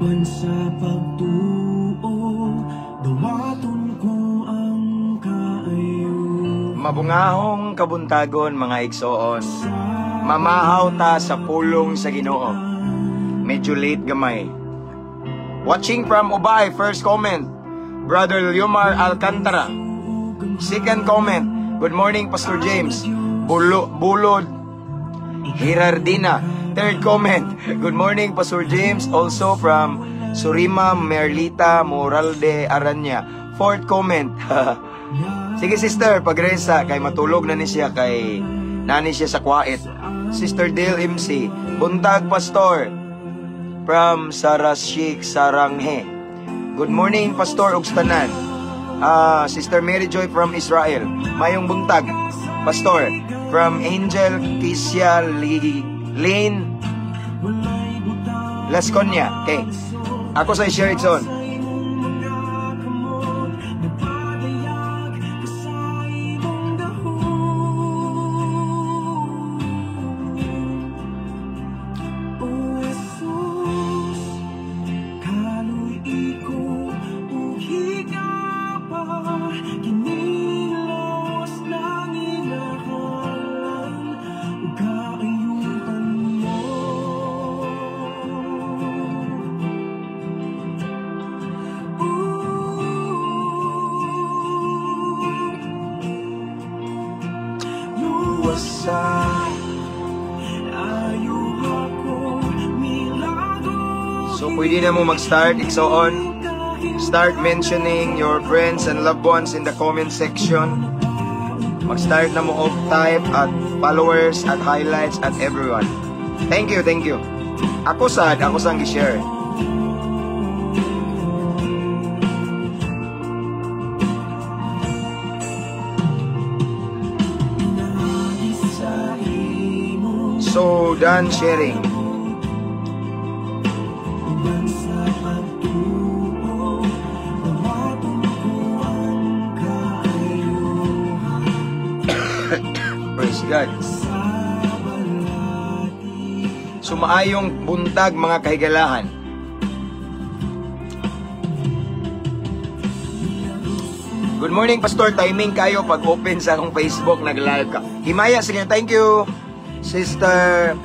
Uban sa pagtuo, dawaton ko ang kaayo. Mabungahong kabuntagon, mga igsoon. Mamahaw ta sa pulong sa Ginoo. Medyo late gamay. Watching from Ubay, first comment, Brother Liomar Alcantara. Second comment, "Good morning, Pastor James." Bulo, Bulod Hirardina. Third comment, "Good morning, Pastor James." Also from Surima Merlita Moralde Aranya. Fourth comment, sige, sister, pagresa kay matulog na ni siya kay nani siya sa kwait. Sister Dale MC, "Buntag, Pastor," from Sarashik Saranghe. "Good morning, Pastor ug tanan." Ah, Sister Mary Joy from Israel. "Mayong buntag, Pastor," from Angel Kisya Lane Lasconia. Okay. Ako sa share it on. Sa imong mga kamot, nagpadayag ka sa imong dahom. O Jesus, kaluy-i ko ug higaba, kining lawas nanginahanglan ug kaayuhan mo. Ooh, luwasa, ayo ako milagro. So pwede na mo mag-start, igsoon. Start mentioning your friends and loved ones in the comment section. Mag-start na mo og type at followers, at highlights, at everyone. Thank you, thank you. Ako sad, ako sang gi-share. Pinaagi sa imong So, done sharing. Uban sa pagtuo, dawaton ko ang kaayuhan Praise God. Sa balati. So maayong buntag, mga kahigalahan. "Good morning, Pastor. Timing kayo pag open sa akong Facebook, nag-live ka. Himaya, sige, thank you. Sister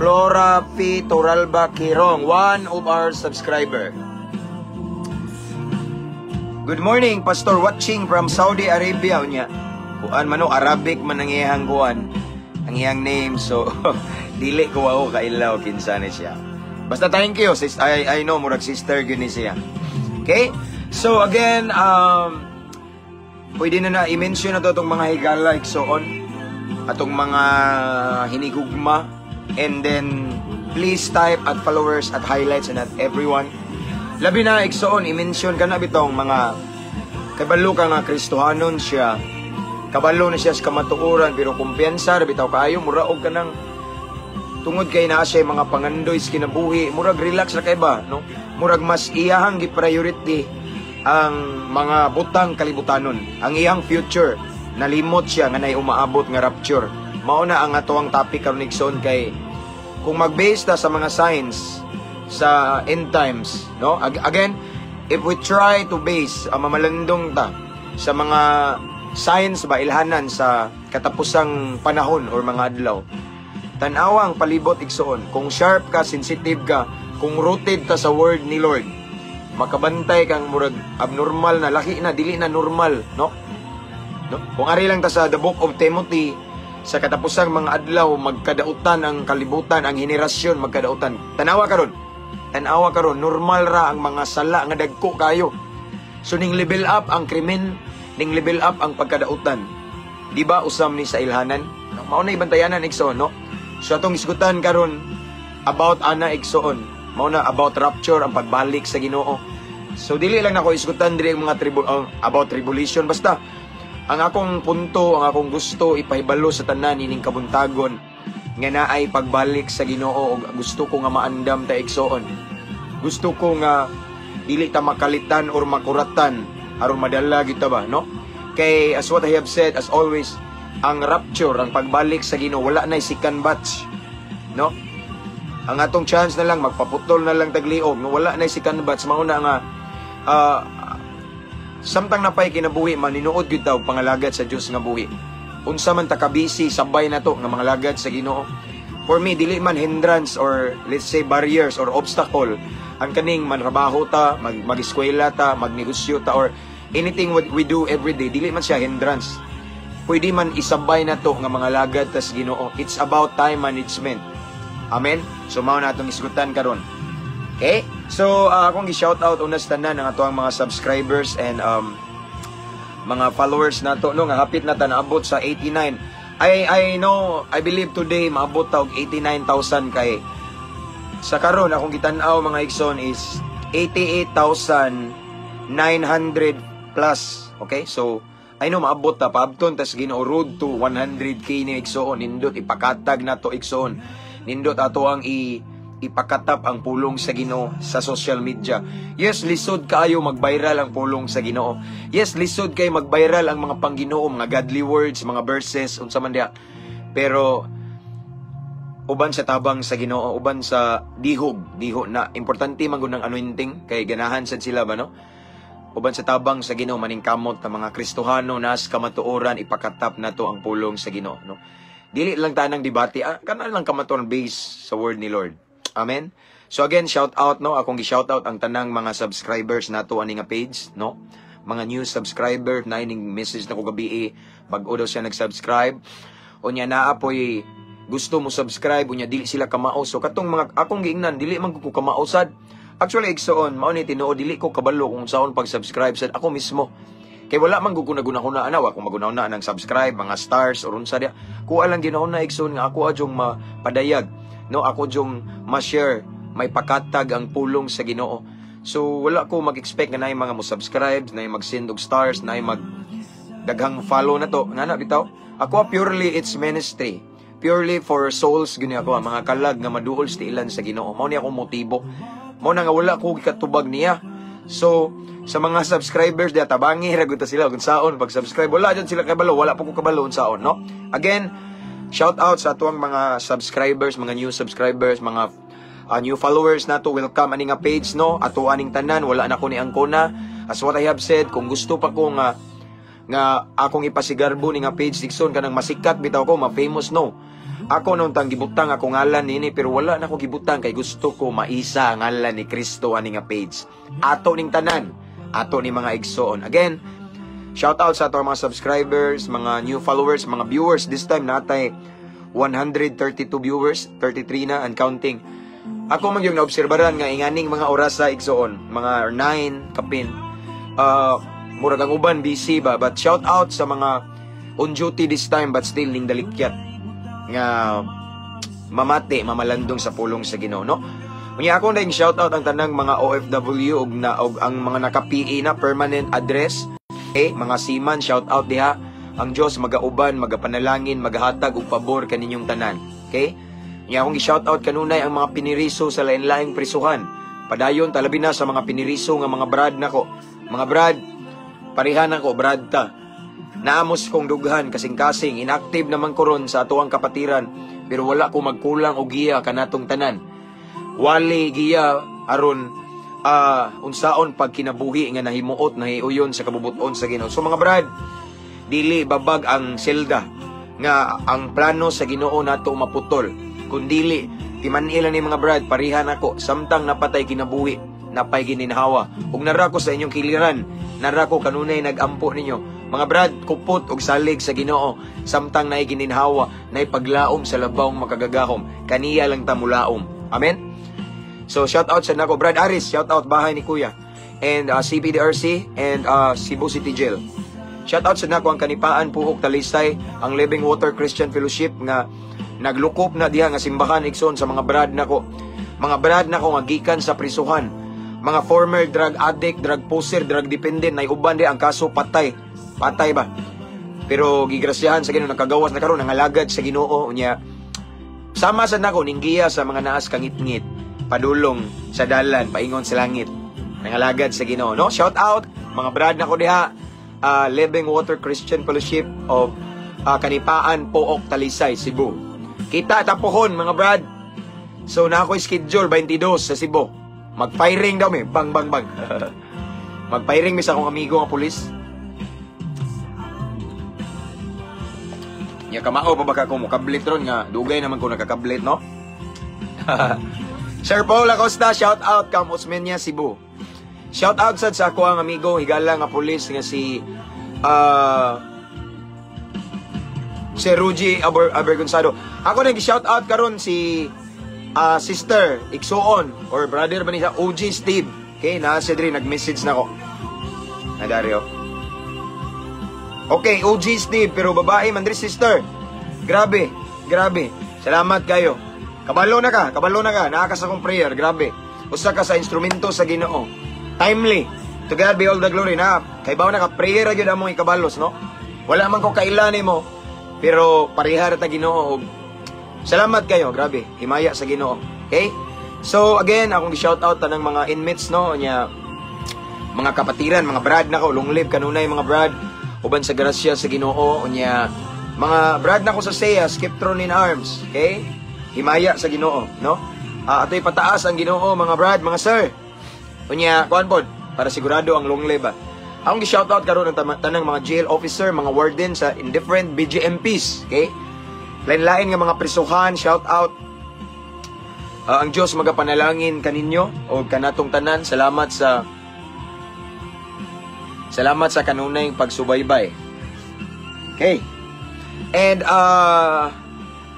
Flora P. Toralba Kirong, one of our subscriber. "Good morning, Pastor. Watching from Saudi Arabia." Unya. Kuan man no, Arabic man ang iyang kuan. Ang iyang name. So, dili ko ako kailaw kinsa ni siya. Basta thank you. Sis, I know, murag sister gyud ni siya. Okay? So, again, pwede na na i-mention na to itong mga higala, so on. Atong mga hinigugma. And then, please type at followers, at highlights, and at everyone. Labi na, igsoon, i-mention ka na bitong mga kabalo ka nga Kristohanon siya. Kabalo na siya sa kamatuoran, pero kumpiyansa, ra bitaw kaayo, mura og kanang tungod kay naa siya mga pangandoy sa kinabuhi, murag relax ra kay ba, no? Murag mas iyahang gi-priority ang mga butang kalibutanon, ang iyang future. Nalimot siya nga nay umaabot nga rapture. Mao na ang atoang topic karon, igsoon, kay kung mag-base ta sa mga signs sa end times, no? Again, if we try to base ang mamalandong ta sa mga signs ba, ilhanan sa katapusang panahon or mga adlaw. Tanawa ang palibot, igsoon. Kung sharp ka, sensitive ka, kung rooted ta sa word ni Lord, makabantay kang murag abnormal na, laki na, dili na normal, no? No? Kung ari lang ta sa the Book of Timothy, sa katapusang mga adlaw, magkadautan ang kalibutan, ang henerasyon magkadautan. Tanawa karon. Tanawa karon, normal ra ang mga sala nga dagko kayo. So ning level up ang krimen, ning level up ang pagkadautan. Di ba usam ni sa ilhanan? No? Mao na ibantayanan, igsoon, no? So atong isgutan karon about ana, igsoon. Mao na about rapture, ang pagbalik sa Ginoo. So dili lang nako isgutan diri ang mga about tribulation, basta ang akong punto, ang akong gusto ipahibalo sa tanan ining kabuntagon nga naay pagbalik sa Ginoo ug gusto ko nga maandam ta, igsoon. Gusto ko nga dili ta makalitan or makuratan aron madala kita ba, no? Kay as what I have said, as always, ang rapture, ang pagbalik sa Ginoo, wala na second batch, no? Ang atong chance na lang magpaputol na lang tag liog, no? Wala na si kanbats. Mao na nga samtang napay kinabuhi, maninuod gyud ta og pangalagad sa Dios nga buhi. Unsa man ta ka busy, sabay na to nga mangalagad sa Ginoo. For me, dili man hindrance or, let's say, barriers or obstacle ang kaning manrabaho ta, mag-eskwela ta, magnegosyo ta, or anything what we do every day, dili man siya hindrance. Pwede man isabay na to nga mangalagad tas Ginoo. It's about time management. Amen. So mao na atong isgutan karon. Okay? So akong gi-shout out una sa tanan ang atoang mga subscribers and mga followers nato, no, nga hapit na ta naabot sa 89. I know, I believe today maabot ta og 89,000 kay sa karon akong gitan-aw, mga igsoon, is 88,900 plus. Okay? So I know maabot ta, paabton tas Ginoo. Road to 100K ni, igsoon. Nindot ipakatag nato, igsoon. Nindot ato ang i ipakatap ang pulong sa Ginoo sa social media. Yes, lisod kaayo mag-viral ang pulong sa Ginoo. Yes, lisod kay mag-viral ang mga pangginoo, mga godly words, mga verses, unsa man diha. Pero uban sa tabang sa Ginoo, uban sa dihog, diho na importante man gud ng anointing kay ganahan sad sila ba, no? Uban sa tabang sa Ginoo, maningkamot ta mga Kristohano nas kamatuoran, ipakatap nato ang pulong sa Ginoo, no? Dili lang tanang debate, kana lang kamatuoran base sa word ni Lord. Amen. So again, shout out, no, akong gi-shout out ang tanang mga subscribers nato ani nga page, no? Mga new subscriber na ining message na ko gabi, bag-o daw siya nag-subscribe. Unya naa poy gusto mo subscribe, unya dili sila kamao. So katong mga akong giingnan, dili man ko kamao sad. Actually, igsoon, mao ni tinuod, dili ko kabalo kung saon pag-subscribe sad ako mismo. Kay wala man gud ko nagunahuna ana, wa ko magunahuna ng subscribe, mga stars or unsa diha. Kuha lang ginahuna, igsoon, nga ako adyong mapadayag, no, ako dyong ma-share, may pakatag ang pulong sa Ginoo. So wala ko mag-expect nga naay mga mo subscribe, naay mag-send og stars, naay mag daghang follow na to. Nga na bitaw. Ako, purely it's ministry. Purely for souls gini ako, ang mga kalag nga maduol sa tiilan sa Ginoo. Mao ni akong motibo. Mao na nga wala ko gikatubag niya. So, sa mga subscribers diya, tabangi ra gud ta sila kung saon pag-subscribe. Wala dyan sila kabalo, wala po ko kabalo unsaon, no? Again, shout out sa atuang mga subscribers, mga new subscribers, mga new followers nato. Welcome ani nga page, no? Ato aning tanan, wala na ko ni angkona. As what I have said, kung gusto pa ko nga akong ipasigarbo ni nga page, igsoon, kanang masikat bitaw ko, ma-famous, no? Ako nung tang gibutang ako ngalan nini, pero wala na ko gibutang kay gusto ko maisa ang ngalan ni Kristo ani nga page. Ato ning tanan, ato ni mga igsoon. Again, shout out sa ato mga subscribers, mga new followers, mga viewers. This time natay 132 viewers, 33 na and counting. Ako man yung naobserbaran nga inganing mga orasa, igsoon, mga 9 kapin. Murag ang uban busy ba, but shout out sa mga on duty this time but still ning dalikyat nga mamati, mamalandong sa pulong sa Ginoo, no? Unya ako na shout out ang tanang mga OFW ug na og ang mga naka-PA na, permanent address. Okay, mga seaman, shout out diha. Ang Dios magauban, magapanalangin, magahatag og pabor kaninyong tanan. Okay? Unya akong i-shout out kanunay ang mga piniriso sa lain-laing prisuhan. Padayon talabi na sa mga piniriso nga mga brad nako. Mga brad, parehan ako, brad ta. Naamos kong dughan, kasing-kasing, inactive naman ko ron sa atuang kapatiran, pero wala ko magkulang og giya kanatong tanan. Wali giya aron unsaon pag kinabuhi nga nahimuot, nahiuyon sa kabubuton sa Ginoo. So mga brad, dili babag ang selda nga ang plano sa Ginoo nato maputol. Kun dili, timan-i lang ni mga brad, parihan ako samtang napatay kinabuhi, napay gininhawa. Ug nara ko sa inyong kiliran, nara ko kanunay nagampo ninyo. Mga brad, kupot og salig sa Ginoo samtang naay gininhawa, naay paglaom sa labawng makagagahom. Kaniya lang ta mulaom. Amen. So shout out sa nako Brad Aris, shout out bahay ni Kuya and CPDRC and Cebu City Jail. Shout out sa nako ang Kanipaan, Puok, Talisay, ang Living Water Christian Fellowship nga naglukop na diha nga simbahan, igsoon, sa mga brad nako. Mga brad nako nga gikan sa prisuhan. Mga former drug addict, drug poser, drug dependent, nay uban di ang kaso patay. Patay ba? Pero gigrasyahan sa Ginoo, nakagawas na karon, nangalagad sa Ginoo unya. Sama sa nako ninggiya sa mga naas kangitngit, padulong sa dalan paingon sa langit. Nangalagad sa Ginoo, no? Shout out mga brad nako diha, Living Water Christian Fellowship of Kanipaan, Pook, Talisay, Cebu. Kita tapuhon, mga brad. So na ako schedule 22 sa Cebu. Mag-firing daw mi, bang bang bang. Mag-firing mi sa akong amigo nga pulis. Nya kamao pa baka ko mokablit ron nga dugay naman ko nakakablit, no? Sir Paul Acosta, shout out Camp Osmeña, Cebu. Shout out sad sa ako ang amigo higala nga pulis nga si Sir Ruji Abergonzado. Ako nag shout out karon si sister Iksuon or brother ba niya OG Steve. Okay, na si diri nag-message na ko. Na Dario. Okay, OG Steve, pero babae man diri, sister. Grabe, grabe. Salamat kayo. Kabalo na ka, kabalo na ka. Naa ka sa akong prayer, grabe. Usa ka sa instrumento sa Ginoo. Timely. To God be all the glory na. Kay bawo na ka, prayer ra gyud among ikabalos, no? Wala man ko kaila nimo, pero pareha ra ta Ginoo. Salamat kayo, grabe. Himaya sa Ginoo. Okay? So again, akong gi-shout out tanang mga inmates, no, nya mga kapatiran, mga brad nako, long live kanunay mga brad, uban sa grasya sa Ginoo, unya mga brad nako sa SEA, Skiptron in Arms, okay? Himaya sa Ginoo, no? Atoy pataas ang Ginoo, mga brad, mga sir. Unya, kuan pod, para sigurado ang long live ba. Akong gi-shout out karon ang tanang mga jail officer, mga warden sa in different BGMPs, okay? Lain-lain nga mga prisuhan, shout out. Ang Dios magapanalangin kaninyo o kanatong tanan. Salamat sa kanunay pagsubaybay. Okay. And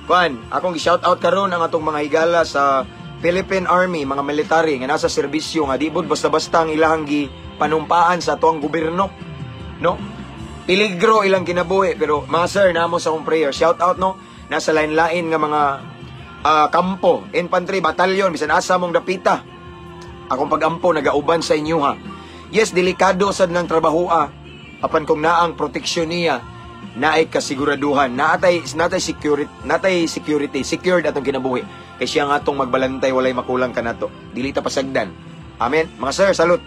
kuan, akong gi-shout out karon ang atong mga higala sa Philippine Army, mga military nga nasa serbisyo nga di basta-basta ang ilahang gipanumpaan sa atoang gobyerno, no? Peligro ilang kinabuhi, pero mga sir, namo sa akong prayer. Shout out, no, nasa lain-lain nga mga kampo, infantry, batalyon, bisan asa mong dapita. Akong pagampo nagauban sa inyo ha. Yes, delikado sad ng trabaho ah. Apan kung naang proteksyon niya, naay kasiguraduhan, natay security, secured atong kinabuhi. Kay siya nga atong magbalantay, walay makulang kanato. Dili ta pasagdan. Amen. Mga sir, salute.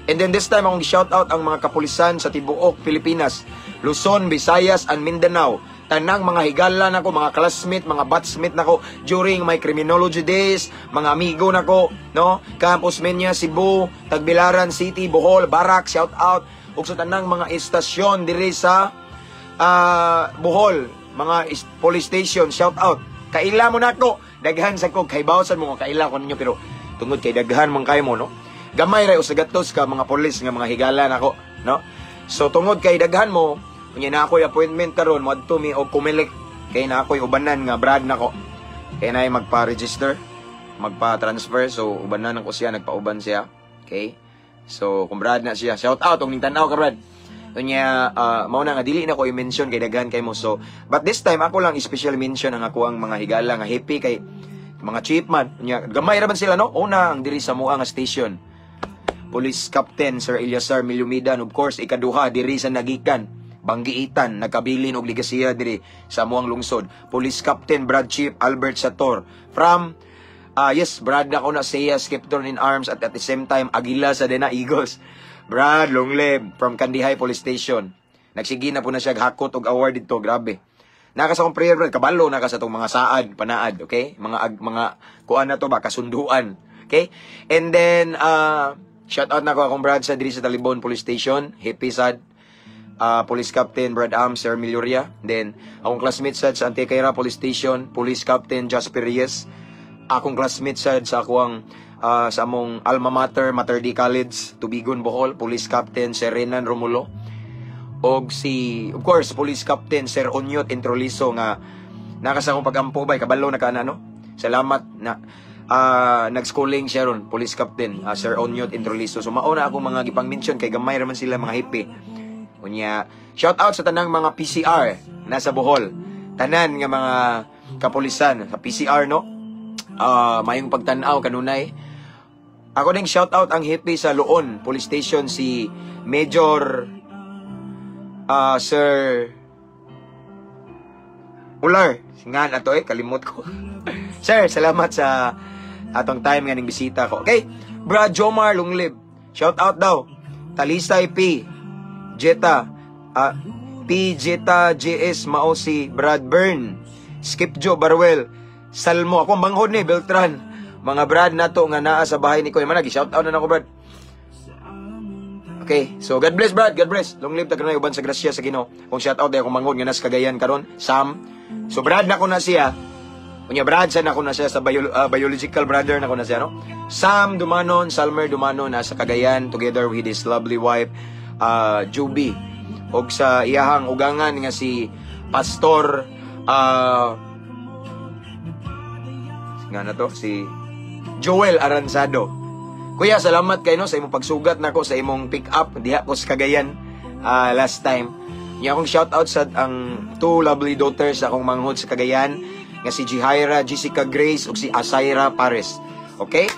And then this time akong shout out ang mga kapulisan sa tibuok Pilipinas, Luzon, Visayas, and Mindanao. Tanang mga higala nako, mga classmate, mga batchmate nako during my criminology days, mga amigo nako, no? Camp Osmeña, Cebu, Tagbilaran City, Bohol, Barak, shout out ug sa tanang mga istasyon diri sa Bohol, mga police station, shout out. Kaila mo nako, daghan sa ko kay bawsan mo nga kaila ko ninyo, pero tungod kay daghan man kayo mo, no? Gamay ra usa gatos ka mga pulis nga mga higala nako, no? So tungod kay daghan mo, unya na ako'y appointment karon, moadto mi og Comelec kay na ako'y ubanan nga brad nako. Kay naay magpa-register, magpa-transfer, so ubanan ko siya, nagpauban siya. Okay? So kung brad na siya, shout out og ning tan-aw ka, brad. Unya mao na nga dili na ko i-mention kay daghan kay mo. So but this time ako lang special mention ang ako ang mga higala nga happy kay mga chief man. Unya gamay ra man sila, no? Una ang diri sa mua nga station. Police Captain Sir Eliasar Milumidan, of course, ikaduha diri sa Nagikan, Banggiitan, nagkabilin og ligasiya diri sa amuang lungsod. Police Captain Brad Chief Albert Sator from yes, Brad na ko na siya, Skipton in Arms at the same time Agila sa Dena Eagles. Brad, long live from Kandihay Police Station. Nagsige na po na siya hakot og award dito, grabe. Naka sa akong prayer, Brad, kabalo na ka sa tong mga saad, panaad, okay? Mga kuan na to ba, kasunduan. Okay? And then shout out na ko akong brad sa diri sa Talibon Police Station, Happy sad. Police Captain Brad Am Sir Miluria. Then akong classmate sad sa Antequera Police Station, Police Captain Jasper Reyes. Akong classmate sad sa akuang sa among alma mater, Mater Dei College, Tubigon, Bohol, Police Captain Sir Renan Romulo. Og si, of course, Police Captain Sir Onyot Introliso nga naka sa akong pagampo bay, kabalo na ka na, no? Salamat na nag-schooling siya ron, Police Captain Sir Onyot Introliso. So mao na ako mga gipang mention kay gamay ra man sila mga hippie. Unya, shout out sa tanang mga PCR nasa Bohol. Tanan nga mga kapulisan sa PCR, no? Mayong pagtan-aw kanunay. Ako ding shout out ang hippie sa Loon Police Station, si Major Sir Ular. Nga na to eh, kalimot ko. Sir, salamat sa atong time nga ning bisita ko. Okay, Brad Jomar Lunglib. Shout out daw. Talisay P. Jetta. P. Jetta JS mao si Brad Byrne. Skip Joe Barwell. Salmo. Ako ang manghod ni Beltran. Mga brad nato nga naa sa bahay ni Koy. Man, shout out na nako, Brad. Okay, so God bless, Brad, God bless. Long live ta kanunay uban sa grasya sa Ginoo. Kung shout out akong manghod nga nasa Cagayan karon, Sam. So brad na ko na siya. Unya brad sa nako na siya sa biological brother na ko na siya, no? Sam Dumanon, Salmer Dumanon, nasa Cagayan together with his lovely wife, Juby. Og sa iyahang ugangan nga si Pastor nga na to si Joel Aranzado. Kuya, salamat kay no sa imong pagsugat nako sa imong pick up diha ko sa Cagayan last time. Nya akong shout out sa ang two lovely daughters sa akong manghod sa Cagayan nga si Jihaira, Jessica Grace ug si Asaira Pares. Okay?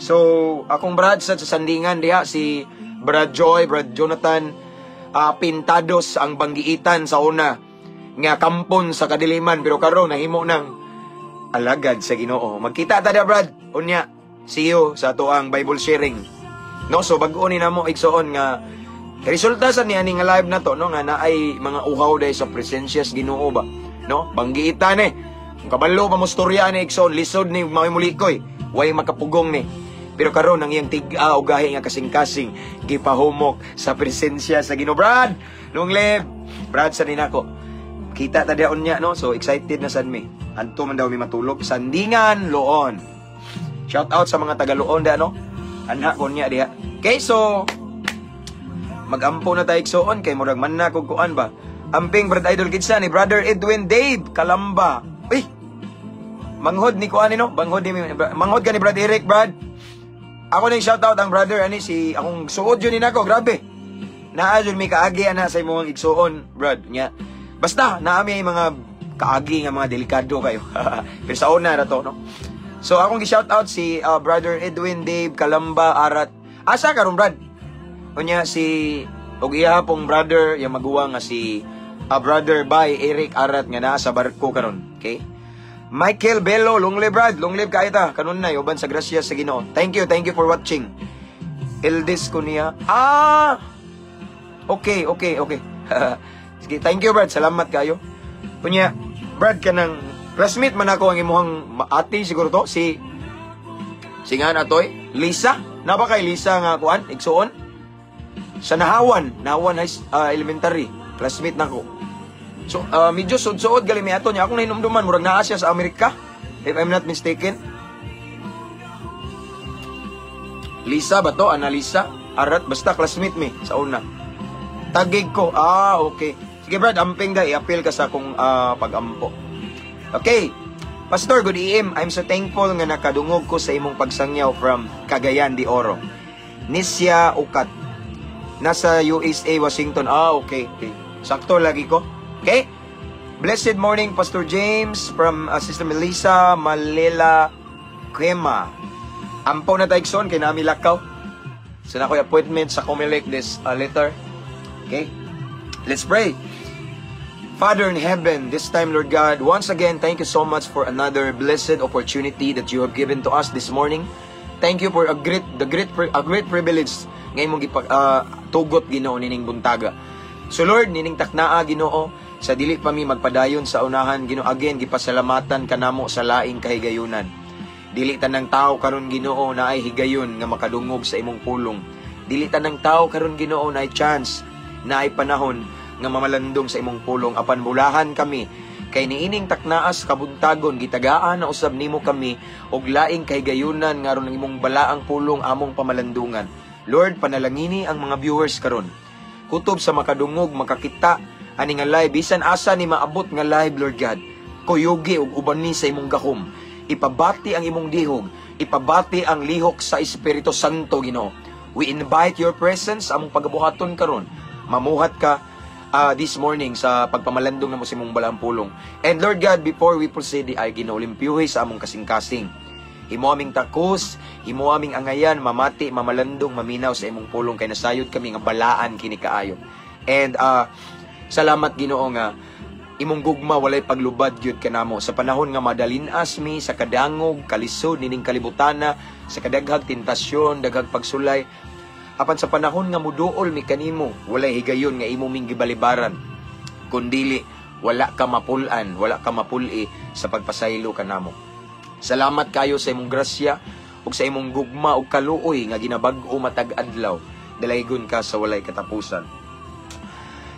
So, akong brad sa Sandingan diha si Brad Joy, Brad Jonathan, Pintados ang banggiitan sa una nga kampon sa kadiliman pero karon nahimo ng alagad sa Ginoo. Magkita ta da, Brad. Unya, see you sa atoang Bible sharing. No, so bag-o ni namo, igsoon, nga resulta sa ni ani nga live na to, no, nga naay mga uhaw dahil sa presensya sa Ginoo ba, no? Banggiitan eh. Kung kabalo pa mo storya ni, igsoon, lisod ni mamulikoy, way makapugong ni. Pero karon ang iyang tig-a og gahi nga kasing-kasing gipahumok sa presensya sa Ginoo. Brad, long live. Brad sa ninako. Kita ta diha unya, no. So excited na sad mi. Anto man daw mi matulog. Sandingan, Loon. Shout out sa mga taga Loon da, no. Anha ko niya diha. Okay, so magampo na tayo, igsoon, kay murag man na kog kuan ba. Amping, Brad Idol Kidsa ni Brother Edwin Dave Kalamba. Uy. Manghod ni kuan ni, no? Manghod ni manghod ka ni Brad Eric, Brad. Ako ning shout out ang brother ani si akong suod yun ni nako, grabe. Naa jud mi kaagi ana sa imong igsuon, Brad. Nya. Basta naa mi mga kaagi nga mga delikado kayo. Pero sa una ra to, no. So akong gi-shout out si Brother Edwin Dave Kalamba Arat. Asa karon, Brad? Unya si og iya pong brother yang maguwang nga si Brother Bay Eric Arat nga naa sa barko karon. Okay? Michael Bello, long live, Brad, long live kaayo ta. Kanunay uban sa grasya sa Ginoo. Thank you for watching. Eldest ko niya. Ah! Okay. Sige, thank you, Brad. Salamat kayo. Unya, Brad, kanang classmate man ako ang imuhang ate siguro to si si nga na toy, Lisa. Na ba kay Lisa nga kuan, igsuon? Sa Nahawan, Nahawan High Elementary, classmate nako. So, medyo sud-suod gali mi ato niya. Akong nahinumduman, murag naa siya sa Amerika, if I'm not mistaken. Lisa ba to? Analisa? Arat, basta classmate mi sa una. Tagig ko. Ah, okay. Sige, Brad, amping da, i-appeal ka sa akong pag-ampo. Okay. Pastor, good AM. I'm so thankful nga nakadungog ko sa imong pagsangyaw from Cagayan de Oro. Nisya Ukat. Nasa USA, Washington. Ah, okay. Sakto lagi ko. Okay? Blessed morning, Pastor James from Sister Melissa Malela Quema. Ampo na tayo, igsoon, kay nami lakaw. So na ko'y appointment sa Comelec this later. Okay? Let's pray. Father in heaven, this time, Lord God, once again, thank you so much for another blessed opportunity that you have given to us this morning. Thank you for a great privilege nga imong tugot, Ginoo, nining buntaga. So Lord, nining taknaa, Ginoo, sa dili pa mi magpadayon sa unahan, Ginoo, again gipasalamatan kanamo sa laing kahigayunan. Dili tanang tao karon, Ginoo, naay higayon nga makadungog sa imong pulong. Dili tanang tao karon, Ginoo, naay chance, naay panahon nga mamalandong sa imong pulong, apan bulahan kami kay niining taknaas kabuntagon gitagaan na usab nimo kami og laing kahigayunan nga aron ang imong balaang pulong among pamalandungan. Lord, panalangini ang mga viewers karon. Kutob sa makadungog, makakita ani nga live, bisan asa ni maabot nga live, Lord God. Kuyugi ug ubani sa imong gahom. Ipabati ang imong dihog, ipabati ang lihok sa Espiritu Santo, Ginoo. We invite your presence among pagabuhaton karon. Mamuhat ka this morning sa pagpamalandong namo sa imong balaang pulong. And Lord God, before we proceed, ay Ginoo, limpyuhi sa among kasing-kasing. Himo aming takos, himo aming angayan, mamati, mamalandong, maminaw sa imong pulong kay nasayod kami nga balaan kini kaayo. And salamat, Ginoo, nga imong gugma walay paglubad gyud kanamo sa panahon nga madalinas mi sa kadangog, kalisod nining kalibutana, sa kadaghag tentasyon, daghag pagsulay. Apan sa panahon nga muduol mi kanimo, walay higayon nga imo ming gibalibaran. Kundili wala ka mapul-an, wala ka mapuli sa pagpasaylo kanamo. Salamat kayo sa imong grasya ug sa imong gugma ug kaluoy nga ginabag-o matag adlaw. Dalaygon ka sa walay katapusan.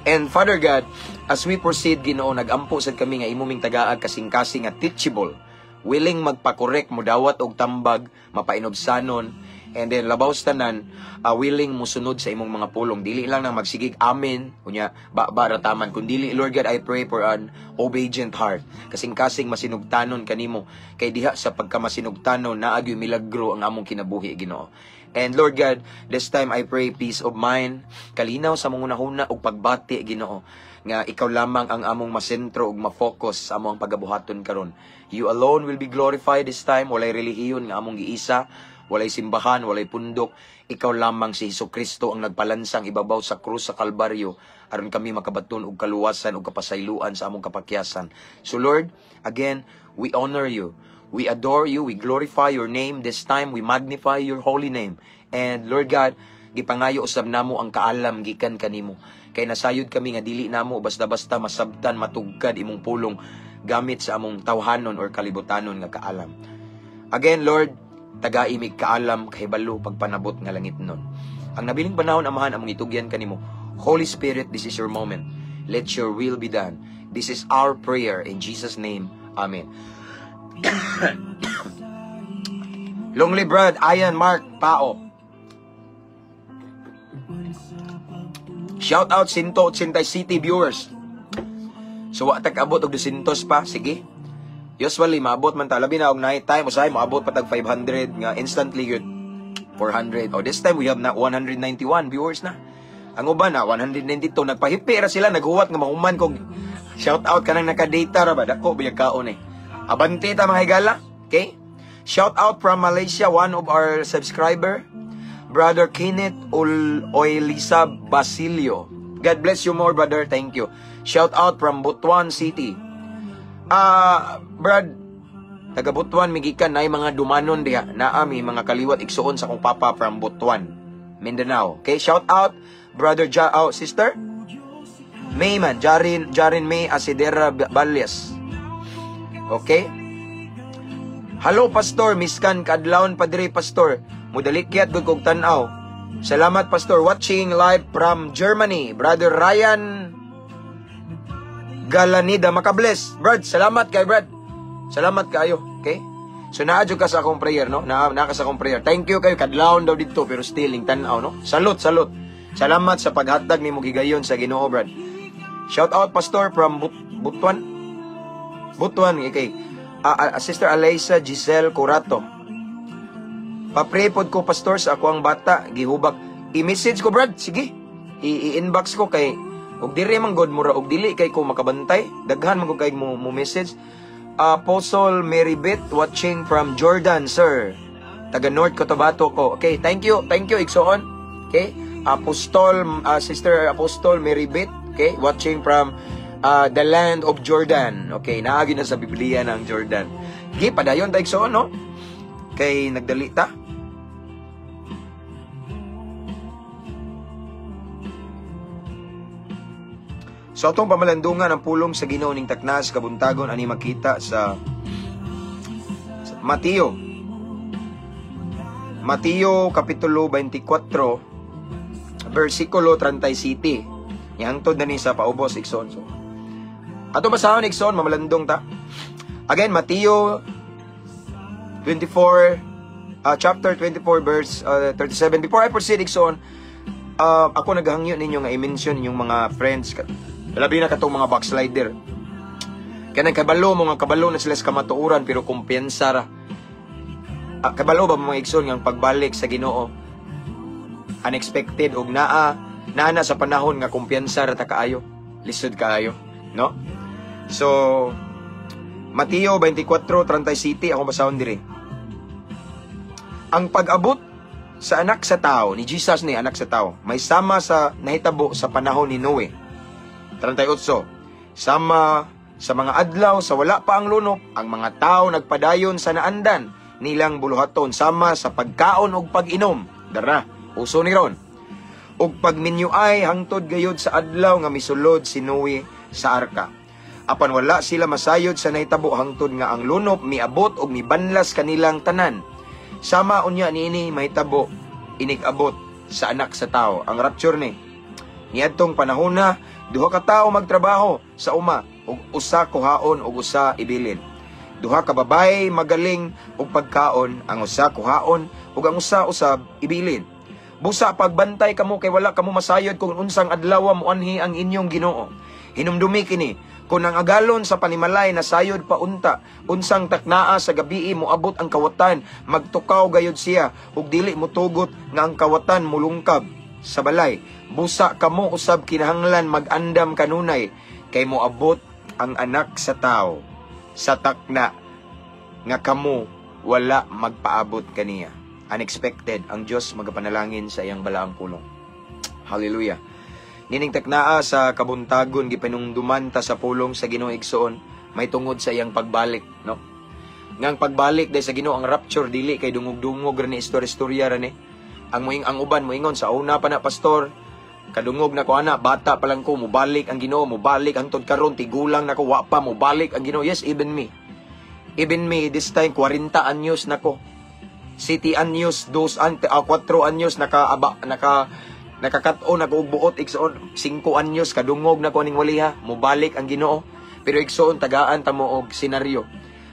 And Father God, as we proceed, Ginoo, nagampo sad kami nga imo ming tagaag kasing-kasing nga teachable, willing magpa-correct, mudawat og tambag, mapainobsanon, and then labaw sa tanan, willing musunod sa imong mga pulong. Dili lang nang magsigig amen, unya ba ba rataman, kun dili, Lord God, I pray for an obedient heart. Kasing-kasing masinugtanon kanimo, kay diha sa pagkamasinugtanon naa gyud milagro ang among kinabuhi, Ginoo. And Lord God, this time I pray peace of mind, kalinaw sa among hunahuna ug pagbati, Ginoo, nga ikaw lamang ang among masentro ug ma-focus sa among pagabuhaton karon. You alone will be glorified this time. Walay relihiyon nga among giisa, walay simbahan, walay pundok. Ikaw lamang si Hesus Kristo ang nagpalansang ibabaw sa krus sa Kalbaryo aron kami makabaton og kaluwasan ug kapasayloan sa among kapakyasan. So Lord, again, we honor you. We adore you, we glorify your name. This time, we magnify your holy name. And Lord God, gipangayo usab namo ang kaalam gikan kanimo. Kay nasayod kami nga dili namo basta-basta masabtan matugkad imong pulong gamit sa among tawhanon or kalibutanon nga kaalam. Again, Lord, tagai mig kaalam kahibalo pagpanabot nga langit nun. Ang nabiling panahon, Amahan, among itugyan kanimo. Holy Spirit, this is your moment. Let your will be done. This is our prayer in Jesus' name. Amen. Lonely Brad, Ian, Mark, Pao. Shout out Sinto Sintay City viewers. So wa tag abot og 200 pa, sige. Usually maabot man ta, labi na og night time usahay maabot pa tag 500 nga instantly gyud 400. Oh, this time we have na 191 viewers na. Ang uban na 192, nagpahipi ra sila, naghuwat nga mahuman kog shout out kanang naka-data ra ba, dako biyag kaon eh. Abante ta mga higala, okay? Shout out from Malaysia, one of our subscriber, Brother Kenneth Oelisa Basilio. God bless you more, brother. Thank you. Shout out from Butuan City. Brad, taga Butuan migikan nay mga dumanon diha. Naa mi mga kaliwat igsuon sa kong papa from Butuan, Mindanao. Okay, shout out brother ja, oh, sister May man, Jarin May Asidera Balyas. Okay? Hello pastor, miskan kaadlawon pa diri pastor. Mudalikyat gud kog tan-aw. Salamat pastor, watching live from Germany. Brother Ryan Galanida, makabless. Brad, salamat kay Brad. Salamat kayo, okay? So naa jud ka sa akong prayer, no? Naa ka sa akong prayer. Thank you kayo, kadlawon daw didto pero still ing tan-aw, no? Salute, salute. Salamat sa paghatag nimo gigayon sa Ginoo, Brad. Shout out pastor from Butuan. Butuan, okay. Sister Alaysa Giselle Curato. Pa-pray pod ko pastor sa ako ang bata gihubak. I-message ko Brad, sige. I-inbox ko kay og diri man god mura og dili kay ko makabantay. Daghan man gud kay mo message. Apostle Mary Beth watching from Jordan, sir. Taga North Cotabato ko. Okay, thank you. Thank you igsoon. Okay? Apostol Sister Apostol Mary Beth, okay, watching from the land of Jordan. Okay, naagi na sa Biblia ng Jordan. Gi padayon ta igsoon, no? Kay nagdali ta. So atong pamalandungan ang pulong sa Ginoo ning taknas kabuntagon ani makita sa Mateo. Mateo kapitulo 24 versikulo 37. Yangtod na ni sa paubos igsoon. So ato basahon igsoon, mamalandong ta. Again, Mateo 24 chapter 24 verse 37. Before I proceed igsoon, ako naghangyo ninyo nga i-mention inyong mga friends, labi na katong mga backslider. Kanang kabalo mo nga kabalo na sila sa kamatuoran pero kumpiyansa ra. Kabalo ba mga igsoon nga pagbalik sa Ginoo unexpected og naa na sa panahon nga kumpiyansa ra ta kaayo, lisod kaayo, no? So Mateo 24:37 akong basahon diri. Ang pag-abot sa anak sa tao, ni Jesus ni anak sa tao, may sama sa nahitabo sa panahon ni Noe. 38. Sama sa mga adlaw sa wala pa ang lunok, ang mga tao nagpadayon sa naandan nilang buluhaton sama sa pagkaon ug pag-inom. Dara, uso ni ron. Ug pagminyuay hangtod gayod sa adlaw nga misulod si Noe sa arka. Apan wala sila masayod sa nahitabo hangtod nga ang lunop miabot og mibanlas kanilang tanan. Sama unya niini mahitabo inig-abot sa Anak sa Tao. Ang rapture ni. Niadtong panahona, duha ka tawo magtrabaho sa uma ug usa kuhaon ug usa ibilin. Duha ka babaye magaling og pagkaon, ang usa kuhaon ug ang usa usab ibilin. Busa pagbantay kamo kay wala kamo masayod kung unsang adlaw moanhi ang inyong Ginoo. Hinumdumi kini, kung ang agalon sa panimalay nasayod pa unta, unsang taknaa sa gabii moabot ang kawatan, magtukaw gayud siya ug dili motugot nga ang kawatan mulungkab sa balay. Busa kamo usab kinahanglan mag-andam kanunay kay moabot ang Anak sa Tao sa takna nga kamo wala magpaabot kaniya. Unexpected, ang Dios magapanalangin sa iyang balaang pulong. Hallelujah. Nining taknaa sa kabuntagon, gipanumduman ta sa pulong sa Ginoo, igsoon, may tungod sa iyang pagbalik, no? Ngang pagbalik day sa Ginoo, ang rapture, dili kay dungog-dungog ra ni, istorya-istorya ra ni. Ang uban moingon sa una pa na, "Pastor, kadungog na ko ana, bata pa lang ko, mubalik ang Ginoo, mubalik. Hangtod karon tigulang na ko, wa pa mubalik ang Ginoo." Yes, even me. Even me this time, 40 anyos na ko. Siete anyos, dos an, 4 anyos naka aba, nakakat-on ako og buot, igsoon. 5 anyos kadungog na ko aning waliha, mubalik ang Ginoo. Pero igsoon, tagaan ta mo og senaryo.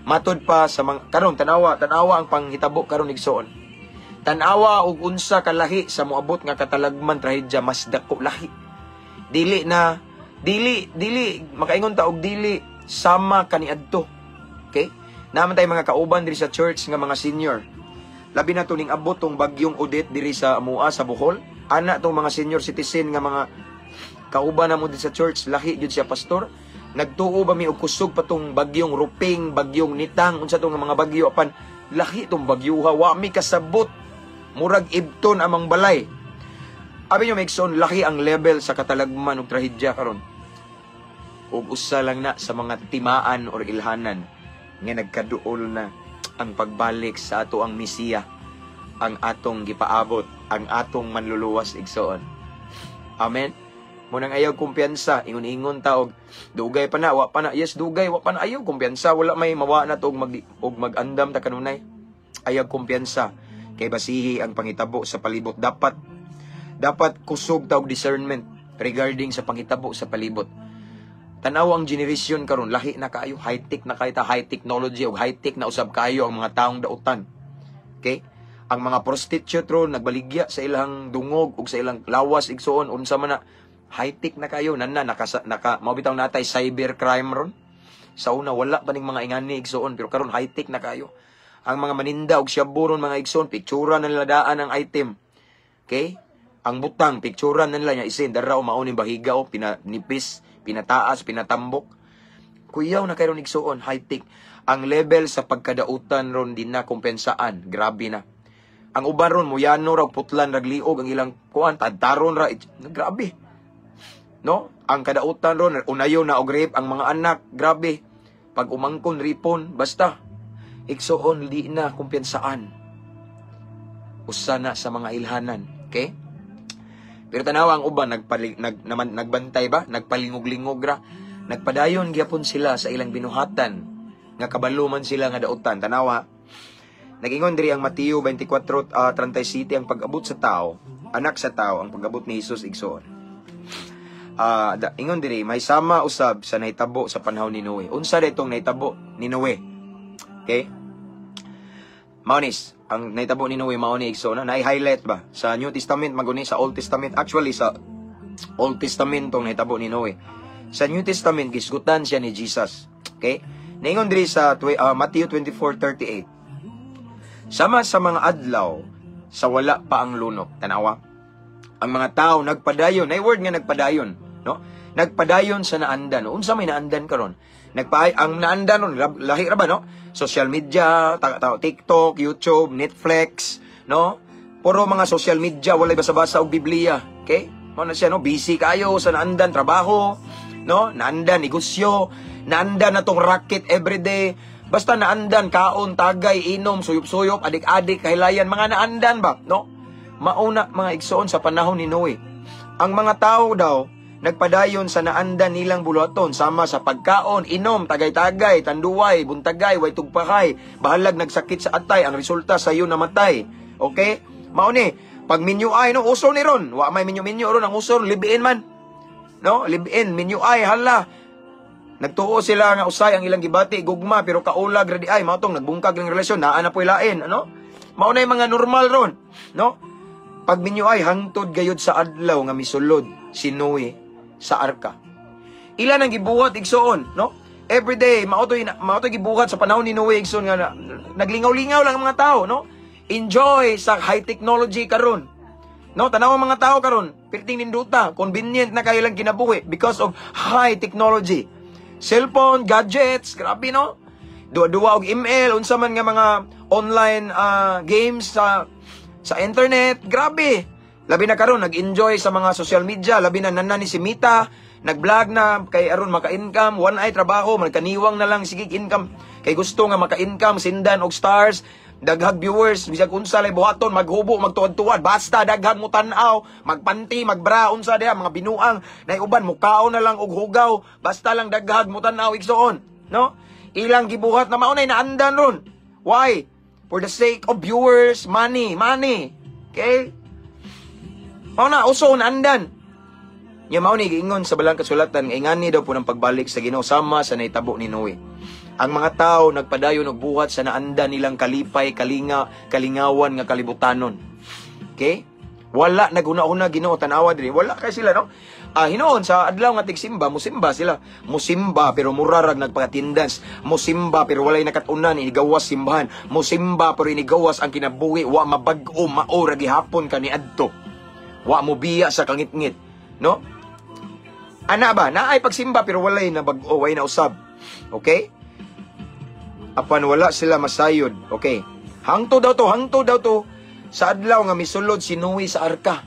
Matod pa sa mga karon, tanawa, tanawa ang panghitabo karon, igsoon. Tanawa og unsa kalahi sa moabot nga katalagman, trahedya, mas dako lahi. Dili na dili dili makaingon ta og dili sama kaniadto. Okay? Naman tay mga kauban diri sa church nga mga senior. Labi na to ning abot tong bagyong Odette diri sa amua sa Bohol. Ana tong mga senior citizen nga mga kauban namo diri sa church, lahi gyud siya, "Pastor. Nagtuo ba mi og kusog pa tong bagyong Ruping, bagyong Nitang, unsa tong mga bagyo, apan lahi tong bagyo ha, wa mi kasabot. Murag ibton amang balay." Abi nyo, igsoon, laki ang level sa katalagman ug trahedya karon. Ug usa lang na sa mga timaan or ilhanan nga nagkaduol na ang pagbalik sa ato ang Mesiya, ang atong gipaabot, ang atong manluluwas, igsoon. Amen. Munang ayaw kumpiyansa, ingon-ingon ta og dugay pa na, wa pa na. Yes, dugay, wa pa na. Ayaw kumpiyansa, wala may mawa na to og mag-andam ta kanunay. Ayaw kumpiyansa kay basihi ang pangitabo sa palibot. Dapat kusog ta og discernment regarding sa pangitabo sa palibot. Tanaw ang generation karon, lahi na kaayo, high-tech na kaayo ta, high technology ug high-tech na usab kaayo ang mga taong dautan. Okay? Ang mga prostitute ron nagbaligya sa ilang dungog ug sa ilang lawas, igsoon, unsa man na, high-tech na kayo nana naka naka mao bitaw natay cyber crime ron. Sa una wala pa ning mga ingani, igsoon, pero karon high-tech na kayo. Ang mga maninda og shabu ron, mga igsoon, pictura na nila daan ang item. Okay? Ang butang, picturan na nila niya, isin, dara o mao ning bahiga o, pinanipis, pinataas, pinatambok. Kuyaw na karon, igsoon, high-tech. Ang level sa pagkadautan ron di na kumpensaan, grabe na. Ang uban ron, muyano ra, putlan ragliog ang ilang kuan, tadtaron ra, grabe. No? Ang kadautan ron, unayo na og rape ang mga anak, grabe. Pag umangkon, ripon, basta. Igsoon, di na kumpensaan. Usa na sa mga ilhanan. Okay? Pero tanawa ang uban, nag, naman, nagbantay ba? Nagpalingog-lingog ra. Nagpadayon gyapon sila sa ilang binuhatan nga kabalo man sila nga dautan. Tanawa. Nagingon diri ang Mateo 24, 37, ang pag-abot sa tao, Anak sa Tao, ang pag-abot ni Jesus, igsoon. Ingon diri, may sama usab sa nahitabo sa panahon ni Noe. Unsa itong nahitabo ni Noe? Okay? Maunis, ang nahitabo ni Noe mao ni, igsoon, na highlight ba sa New Testament maguni sa Old Testament. Actually, sa Old Testament tong nahitabo ni Noe. Sa New Testament gisgutan siya ni Jesus. Okay? Naingon diri sa Matthew 24:38. Sama sa mga adlaw sa wala pa ang lunop. Tanawa. Ang mga tao nagpadayon, ay word nga nagpadayon, no? Nagpadayon sa naandan. Unsa may naandan karon? Nagpa ang naandan ron lahi ra ba, no? Social media, TikTok, YouTube, Netflix, no? Puro mga social media, walay basa-basa og Biblia. Okay? Mao na siya, no? Busy kayo sa naandan, trabaho, no? Naandan negosyo, naandan na tong racket everyday. Basta naandan, kaon, tagay, inom, suyop-suyop, adik-adik, kahilayan, mga naandan ba, no? Mauna, mga igsoon, sa panahon ni Noe. Ang mga tao daw, nagpadayon sa naandan nilang buluhaton sama sa pagkaon, inom, tagay-tagay, tanduay, buntagay, way tugpahay, bahalag nagsakit sa atay, ang resulta sayo namatay. Okay? Mao ni, pag minyo ay, no, uso ni ron. Wa may minyo-minyo ron, ang uso live-in man. No, live-in, minyo ay, hala. Nagtuo sila nga usay ang ilang gibati, gugma, pero kaulag ra di ay, mao tong nagbungkag ng relasyon, naa na po'y lain, ano? Mao na yung mga normal ron, no? Pag minyo ay, hangtod gayud sa adlaw nga misulod si Noe sa arka. Ilan ang gibuhat, igsoon, no? Every day, mao to'y gibuhat sa panahon ni Noe, igsoon, nga naglingaw-lingaw lang ang mga tao, no? Enjoy sa high technology karon. No, tanaw ang mga tao karon, pirting ninduta, convenient na kayo lang kinabuhi because of high technology. Cellphone, gadgets, grabe, no? Duwa-duwa og email, unsa man nga mga online games sa internet, grabe. Labi na karon nag-enjoy sa mga social media, labi na nanan ni si Mita, nag-vlog na kay aron maka-income, one eye trabaho, magkaniwang na lang sige income. Kay gusto nga maka-income, sindan og stars, daghag viewers, bisag unsa lay buhaton, maghubo, magtuwad-tuwad, basta daghag mo tan-aw, magpanti, magbra, unsa diha, mga binuang, nay uban mukaon na lang og hugaw, basta lang daghag mo tan-aw, igsoon, no? Ilang gibuhat na mao nay naandan ron. Why? For the sake of viewers, money, money. Okay? Mao na uso naandan. Nya mao ni giingon sa balang kasulatan nga ingani daw po ng pagbalik sa Ginoo sama sa nahitabo ni Noe. Ang mga tao nagpadayon og buhat sa naandan nilang kalipay, kalinga, kalingawan nga kalibutanon. Okay? Wala naghuna-huna Ginoo, tan-awa diri. Wala kay sila, no? Ah, hinuon sa adlaw nga tigsimba, musimba sila. Musimba pero murarag nagpaka-attendance. Musimba pero walay nakatunan, inigawas simbahan. Musimba pero inigawas ang kinabuhi, wa mabag-o, mao ra gihapon kaniadto. Wa mo biya sa kangitngit, no? Ana ba, naay pagsimba pero walay na bag-o, walay na usab. Okay? Apan wala sila masayod. Okay. Hangtod daw to sa adlaw nga misulod si Noe sa arka.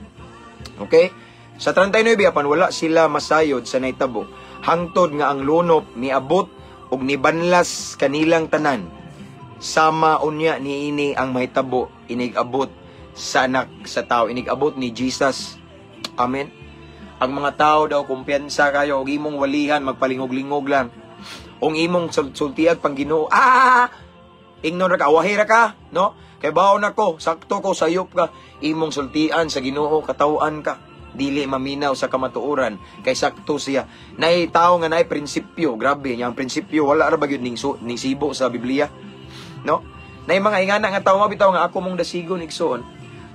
Okay? Sa 39, apan wala sila masayod sa nahitabo hangtod nga ang lunop niabot ug nibanlas kanilang tanan. Sama unya niini ang mahitabo inig-abot sa Anak sa Tao, inig-abot ni Jesus. Amen. Ang mga tao daw kumpiyansa kayo og imong walihan, magpalingog-lingog lang. Ung imong sultiag pang Ginoo, ingnon ra ka, awahi ra ka, no? Kay baon nako, sakto ko, sayop ka, imong sultian sa Ginoo, kataw-an ka. Dili maminaw sa kamatuoran kay sakto siya. Naay tao nga naay prinsipyo, grabe nya ang prinsipyo, wala ra ba gyud ning sibo sa Biblia, no? Naay mga ingana nga tawo bitaw nga ako mong dasigon, igsoon.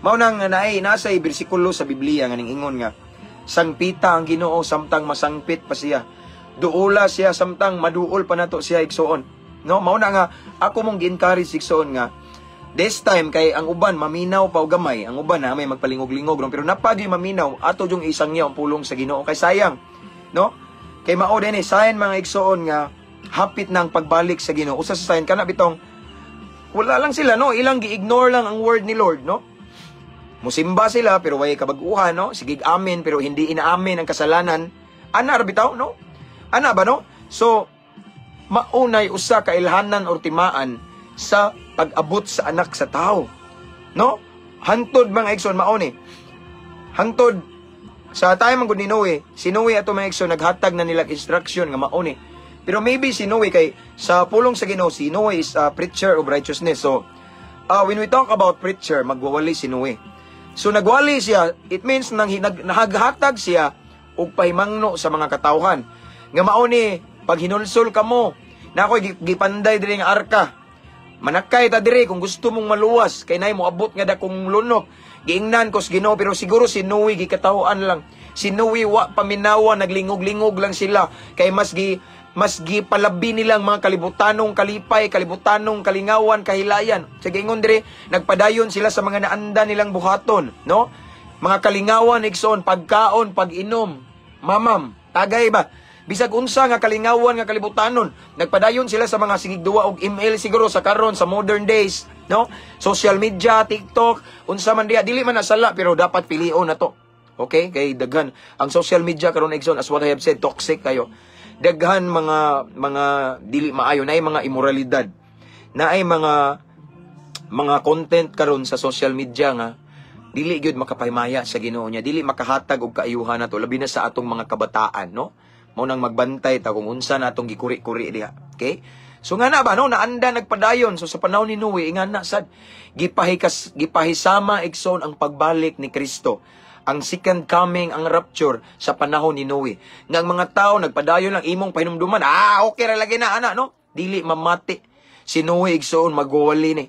Mao nang naay nasa bersikulo sa Biblia nga ning ingon nga sangpita ang Ginoo samtang masangpit pa siya. Duula siya samtang maduol pa nato siya, igsoon. No, mao na nga ako mong gi-encourage, igsoon, nga this time kay ang uban maminaw pa og gamay, ang uban na may magpalingog-lingog ron, pero napagyoy maminaw, ato yung isang ang pulong sa Ginoo kay sayang, no? Kay mao din eh sign, mga igsoon, nga hapit na ang pagbalik sa Ginoo. Usa sa sign kana bitong wala lang sila, no, ilang gi-ignore lang ang word ni Lord, no? Musimba sila pero way kabag-uhan, no? Sige amen pero hindi inaamin ang kasalanan. Ana ra bitaw, no? Ana ba, no? So maunay usa ka ilhanan or timaan sa pag-abot sa Anak sa Tao. No? Hantod, mga igsoon, mao ni. Hangtod sa time man gud ni Noe, si Noe ato, mga igsoon, naghatag na nila instruction nga mao ni. Pero maybe si Noe, kay sa pulong sa Ginoo si Noe is a preacher of righteousness. So when we talk about preacher, magwawali si Noe. So nagwali siya, it means nang naghatag siya og pahimangno sa mga katawhan. Nga mao ni pag hinulsol kamo, na ako'y gipanday diri nga arka. Manakay ta diri kung gusto mong maluwas kay nay moabot nga dakong lunok. Giingnan ko sa Ginoo, pero siguro si Noe gikataw-an lang. Si Noe wa paminawa, naglingog-lingog lang sila kay mas gipalabi nilang mga kalibutanong kalipay, kalibutanong kalingawan, kahilayan. Sa giingon diri, nagpadayon sila sa mga naanda nilang buhaton, no? Mga kalingawan, igsoon, pagkaon, pag-inom, mamam, tagay ba? Bisag unsa nga kalingawan nga kalibutanon, nagpadayon sila sa mga sigig duwa og email siguro sa karon sa modern days, no? Social media, TikTok, unsa man diha, dili man na sala pero dapat pilion na to. Okay? Kay daghan ang social media karon, igsoon, as what I have said, toxic kayo. Daghan mga dili maayo, naay mga imoralidad. Naay mga content karon sa social media nga Dili gyud makapahimaya sa Ginoo niya, dili makahatag og kaayuhan nato, labi na sa atong mga kabataan, no? Mao nang magbantay ta kung unsa na atong gikuri-kuri diha. Okay? So nga na ba, no, naanda nagpadayon. So sa panahon ni Noe, nga na sad gipahikas, gipahisama, igsoon, ang pagbalik ni Kristo. Ang second coming, ang rapture sa panahon ni Noe. Nga ang mga tao nagpadayon lang imong pahinumduman, ah, okay ra lagi na ana, no? Dili mamati. Si Noe, igsoon, magwawali ni.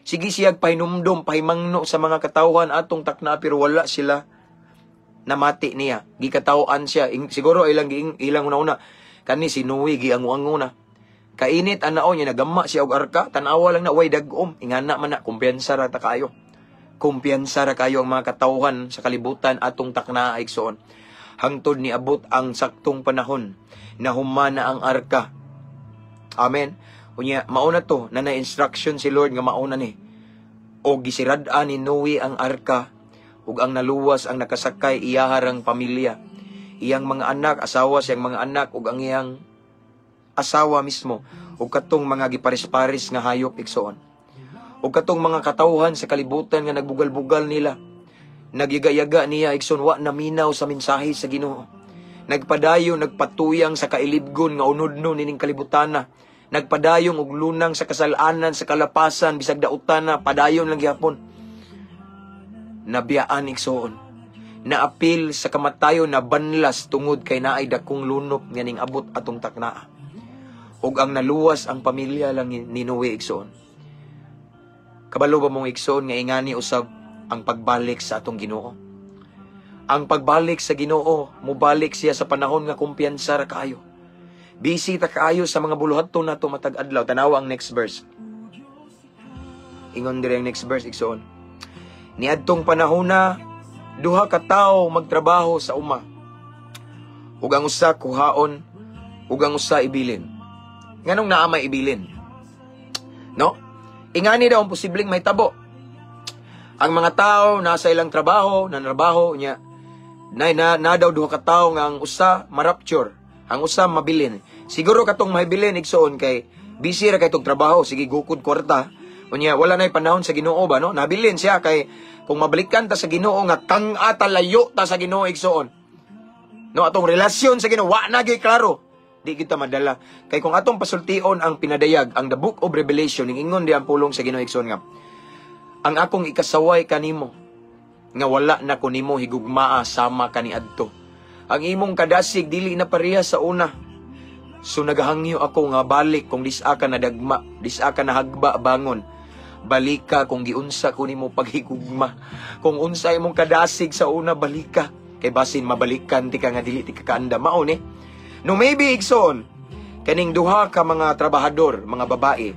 Sige siyag pahinumdum, pahimangno sa mga katawhan atong takna, pero wala sila namati niya. Gikataw-an siya. Siguro ilang ilang una-una. Kani si Noe, giangu-angu na. Kainit anao niya, nagama siya og arka, tanawa lang na way dagom. Ingana man na, kumpiyansa ra ta kayo. Kumpiyansa ra kayo ang mga katawhan sa kalibutan atong takna, igsoon. Hangtod niabot ang saktong panahon na humana ang arka. Amen. Unya, mauna to, na na-instruction si Lord nga mauna ni. O gisirad-an ni Noe ang arka, ug ang naluwas ang nakasakay iyaharang pamilya. Iyang mga anak, asawa siyang mga anak, ug ang iyang asawa mismo, ug katong mga giparis-paris nga hayop, igsoon. Ug katong mga katawhan sa kalibutan nga nagbugal-bugal nila, nagyaga-yaga niya, igsoon, wa naminaw sa mensahe sa Ginoo. Nagpadayon, nagpatuyang sa kailibgon nga unodno nining kalibutana. Nagpadayong og lunang sa kasalanan, sa kalapasan, bisag dautan na, padayon lang gihapon. Nabiyaan, igsoon. Naapil sa kamatayon, nabanlas tungod kay naay dakong lunop nga ning abot atong taknaa. Ug ang naluwas ang pamilya lang ni Noe, igsoon. Kabalo ba mong, igsoon, nga ingani usab ang pagbalik sa atong Ginoo? Ang pagbalik sa Ginoo, mubalik siya sa panahon nga kumpiyansa ra kaayo. Busy ta kaayo sa mga buluhaton nato matag adlaw. Tanawa ang next verse. Ingon diri ang next verse, igsoon. Niadtong panahona, duha ka tawo magtrabaho sa uma. Ug ang usa kuhaon, ug ang usa ibilin. Nganong naa may ibilin? No? Ingani daw ang posibleng mahitabo. Ang mga tao nasa ilang trabaho, nanrabaho niya. Na daw duha ka tawo nga ang usa marapture, ang usa mabilin. Siguro katong mahibilin, igsoon, kay busy ra kay tong trabaho, sige gukod kwarta. Unya wala nay panahon sa Ginoo ba, no? Nabilin siya kay kung mabalikan ta sa Ginoo nga kang ata layo ta sa Ginoo, igsoon. No, atong relasyon sa Ginoo wa na gyud klaro. Di kita madala. Kay kung atong pasultion ang pinadayag, ang the Book of Revelation, ning ingon di ang pulong sa Ginoo, igsoon, nga ang akong ikasaway kanimo nga wala na ko nimo higugmaa sama kaniadto. Ang imong kadasig dili na pareha sa una. So nagahangyo ako nga balik kung disa ka nadagma, disa ka nahagba, bangon. Balika kung giunsa ko nimo paghigugma. Kung unsa imong kadasig sa una, balika. Kay basin mabalikan ti ka nga dili ti ka kaanda mao ni. No, maybe, igsoon, kaning duha ka mga trabahador, mga babae,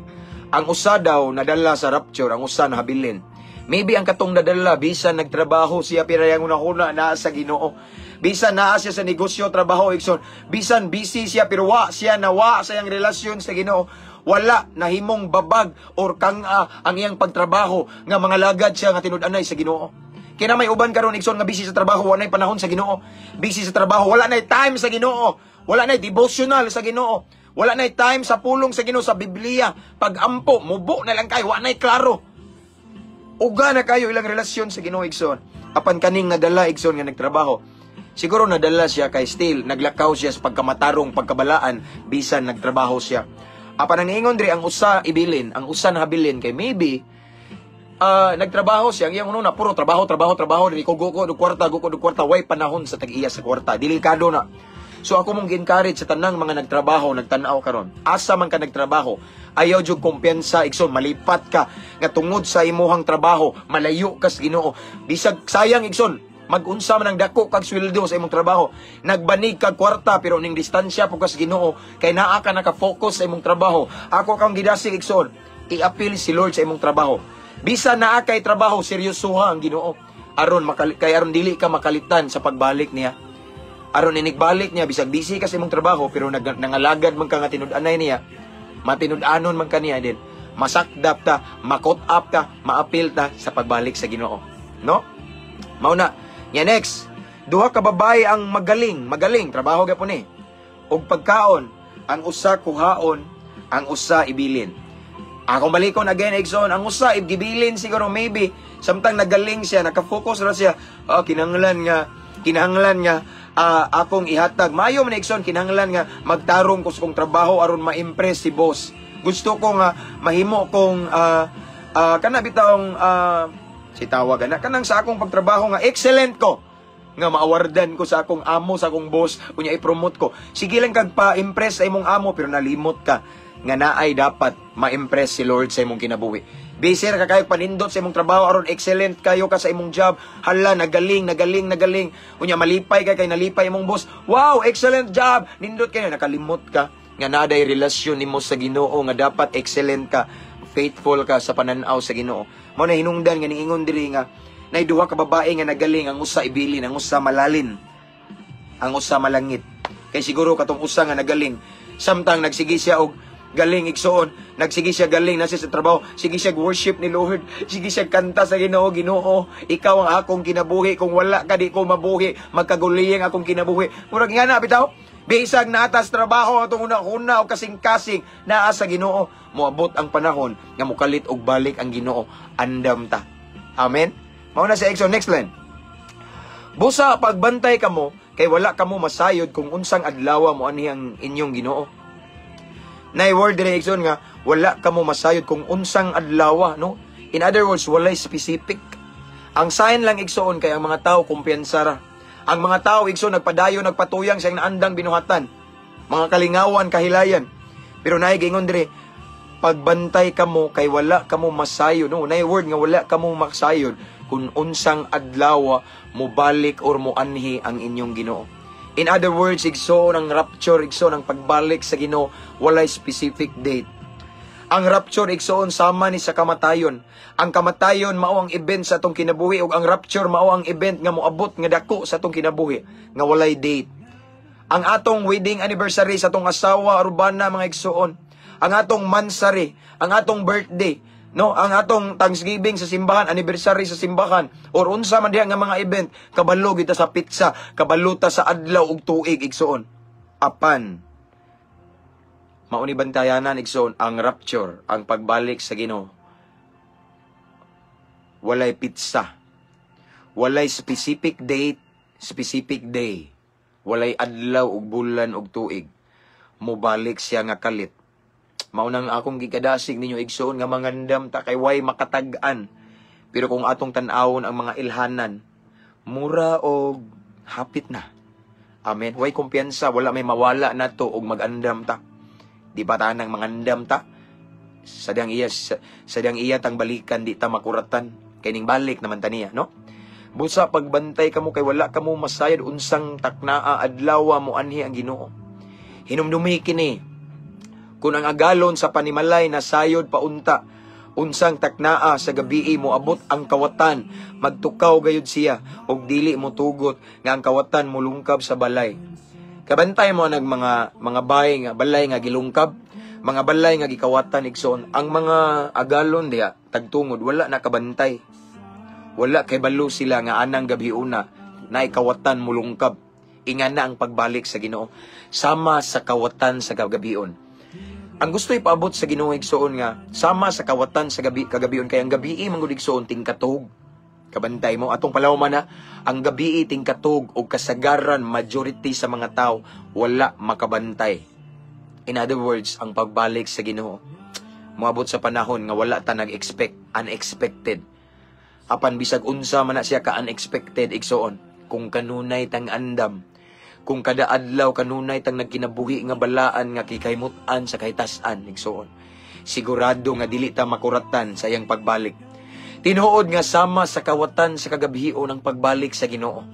ang usa daw nadala sa rapture, ang usa nahabilin. Maybe ang katong nadala, bisan nagtrabaho siya, pero yang una-una naa sa Ginoo. Bisan naa siya sa negosyo, trabaho, igsoon. Bisan busy siya, pero wa siya nawa sa iyang relasyon sa Ginoo. Wala nahimong babag or kang-a ang iyang pagtrabaho nga mga lagad siya nga tinud-anay sa Ginoo. Kina may uban karon, igsoon, nga busy sa trabaho, wala nay panahon sa Ginoo. Busy sa trabaho, wala nay time sa Ginoo. Wala nay devotional sa Ginoo. Wala nay time sa pulong sa Ginoo, sa Biblia. Pagampo, mubo na lang kayo, wa nay klaro. Uga na kayo ilang relasyon sa Ginoo, igsoon. Apan kaning nadala, igsoon, nga nagtrabaho. Siguro nadala siya kay still naglakaw siya sa pagkamatarong, pagkabalaan, bisan nagtrabaho siya. Apan ang niingon diri, ang usa ibilin, ang usa nahabilin kay maybe nagtrabaho siya, ang iyang una puro trabaho, trabaho, trabaho, dili ko guko do kwarta, guko do kwarta, way panahon sa tag-iya sa kwarta. Delikado na. So ako mong gi-encourage sa tanang mga nagtrabaho, nagtan-aw karon. Asa man ka nagtrabaho, ayaw jud kumpiyansa, igsoon, malipat ka nga tungod sa imuhang trabaho, malayo ka sa Ginoo. Bisag sayang, igsoon, magunsa man ang dako kag sweldo sa imong trabaho. Nagbanig kag kwarta pero ning distansya po ka sa Ginoo kay naa ka naka-focus sa imong trabaho. Ako kang gidasig, igsoon, iapil si Lord sa imong trabaho. Bisan naa kay trabaho, seryosoha ang Ginoo. Aron kay aron dili ka makalitan sa pagbalik niya. Aron inigbalik niya, bisag busy ka sa imong trabaho pero nangalagad man ka nga tinud-anay niya, matinud-anon man ka niya din. Masakdap ta, makot up ta, maapil ta sa pagbalik sa Ginoo. No? Mao na. Nya next, duha ka babae ang magaling, magaling trabaho gyapon ni. Og pagkaon, ang usa kuhaon, ang usa ibilin. Akong balikon again, igsoon, ang usa igibilin siguro maybe Samtang nagaling siya, naka-focus ra siya. Oh, kinahanglan nga akong ihatag. Maayo man, igsoon, kinahanglan nga magtarong ko sa kong trabaho aron ma-impress si boss. Gusto ko nga mahimo kong kana bitawng si tawag ana kanang sa akong pagtrabaho nga excellent ko, nga maawardan ko sa akong amo, sa akong boss, unya i-promote ko. Sige lang kag pa-impress sa imong amo, pero nalimot ka nga naay dapat ma-impress si Lord sa imong kinabuhi. Busy ra ka kayo panindot sa imong trabaho aron excellent kayo ka sa imong job. Hala, nagaling, nagaling, nagaling. Unya malipay ka kay nalipay imong boss. "Wow, excellent job." Nindot kayo, nakalimot ka nga naday relasyon nimo sa Ginoo nga dapat excellent ka, faithful ka sa pananaw sa Ginoo. Mao na hinungdan nga niingon diri nga nay duha ka babae nga nagaling, ang usa ibilin, ang usa malalin, ang usa malangit. Kay siguro katong usa nga nagaling, samtang nagsige siya og galing, igsoon, nagsige siya galing na siya sa trabaho, sige siya worship ni Lord, sige siya kanta sa Ginoo, "Ginoo, ikaw ang akong kinabuhi, kung wala ka, di ko mabuhi, magkaguliyang akong kinabuhi." Murag nga na bitaw, bisag naatas trabaho atong una-una o kasing-kasing naa sa Ginoo, moabot ang panahon nga mokalit og balik ang Ginoo, andam ta. Amen. Mao na sa, igsoon. Next line. Busa pagbantay kamo kay wala kamo masayod kung unsang adlaw mo anhi ang inyong Ginoo. Nay word dire, igsoon, nga wala kamo masayod kung unsang adlaw, no? In other words, walay specific. Ang sign lang, igsoon, kay ang mga tao kumpiyansa ra. Ang mga tao, igsoon, nagpadayon, nagpatuyang siyang naandang binuhatan. Mga kalingawan, kahilayan. Pero naay giingon dire, pagbantay kamo kay wala kamo masayod, no? Nay word nga wala kamo masayod kung unsang adlaw mo balik or mo anhi ang inyong Ginoo. In other words, igsoon, ang rapture, igsoon, ang pagbalik sa Ginoo, walay specific date. Ang rapture, igsoon, sama ni sa kamatayon. Ang kamatayon mao ang event sa atong kinabuhi ug ang rapture mao ang event nga moabot nga dako sa atong kinabuhi nga walay date. Ang atong wedding anniversary sa atong asawa or bana, mga igsoon, ang atong mansary, ang atong birthday, no, ang atong Thanksgiving sa simbahan, anniversary sa simbahan, or unsa man diha nga mga event, kabalo kita sa petsa, kabalo ta sa adlaw ug tuig, igsoon. Apan mao ni bantayanan, igsoon, ang rapture, ang pagbalik sa Ginoo, walay petsa. Walay specific date, specific day. Walay adlaw ug bulan ug tuig. Mobalik siya nga kalit. Mao nang akong gikadasig ninyo, igsoon, nga mangandam ta kay way makatag-an. Pero kung atong tan-awon ang mga ilhanan, mura og hapit na. Amen. Way kumpiyansa, wala may mawala nato og magandam ta. Di ba tanang mangandam ta? Sa diyang iya tang balikan, di ta makuratan. Kay ning balik naman ta niya, no? Busa pagbantay kamo kay wala kamo masayod unsang taknaa adlaw mo anhi ang Ginoo. Hinumdumi kini, kung ang agalon sa panimalay nasayod paunta unsang taknaa sa gabii moabot ang kawatan, magtukaw gayud siya og dili mo tugot nga ang kawatan molungkab sa balay. Kabantay mo nag mga bahay nga balay nga gilungkab, mga balay nga gikawatan, igsoon. Ang mga agalon diha tagtungod wala nakabantay. Wala kay balo sila nga anang gabi una na kawatan mulungkab. Ingana ang pagbalik sa Ginoo sama sa kawatan sa gabion. Ang gusto ipaabot sa Ginoo, igsoon, nga sama sa kawatan sa gabi kagabion, kay ang gabi man gud, igsoon, tingkatog. Kabantay mo atong palawman na ang gabi tingkatog og kasagaran majority sa mga tao wala makabantay. In other words, ang pagbalik sa Ginoo moabot sa panahon nga wala ta nag-expect, unexpected. Apan bisag unsa man na siya ka unexpected, igsoon, kung kanunay tang andam, kung kada adlaw kanunay tang nagkinabuhi nga balaan nga kikahimut-an sa kahitasan, igsoon, sigurado nga dili ta makuratan sa iyang pagbalik. Tinuod nga sama sa kawatan sa kagabhion ang pagbalik sa Ginoo.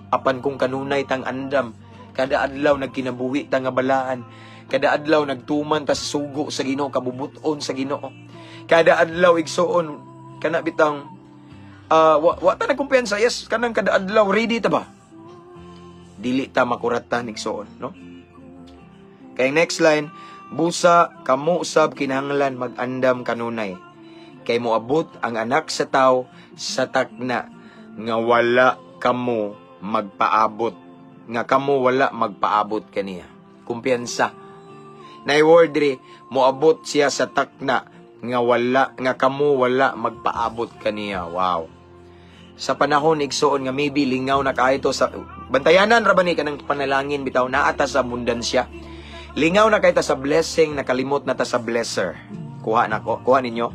Apan kung kanunay tang andam, kada adlaw nagkinabuhi ta nga balaan, kada adlaw nagtuman ta sa sugo sa Ginoo, kabubuton sa Ginoo. Kada adlaw, igsoon, kana bitang wa ta nagkumpiyansa, yes, kanang kada adlaw ready ta ba? Dili ta makuratan, igsoon, no? Kay next line, busa kamo usab kinahanglan mag-andam kanunay. Kay moabot ang Anak sa Tao sa takna nga wala kamo magpaabot, nga kamo wala magpaabot kaniya. Kumpiyansa. Nay word diri, moabot siya sa takna. Nga wala nga kamo wala magpaabot kaniya. Wow. Sa panahon, igsoon, nga maybe lingaw na kaayo to sa bantayanan ra ba ni kanang panalangin bitaw, naa ta sa abundansya. Lingaw na kay ta sa blessing, nakalimot na ta sa blesser. Kuha na ko, kuha ninyo.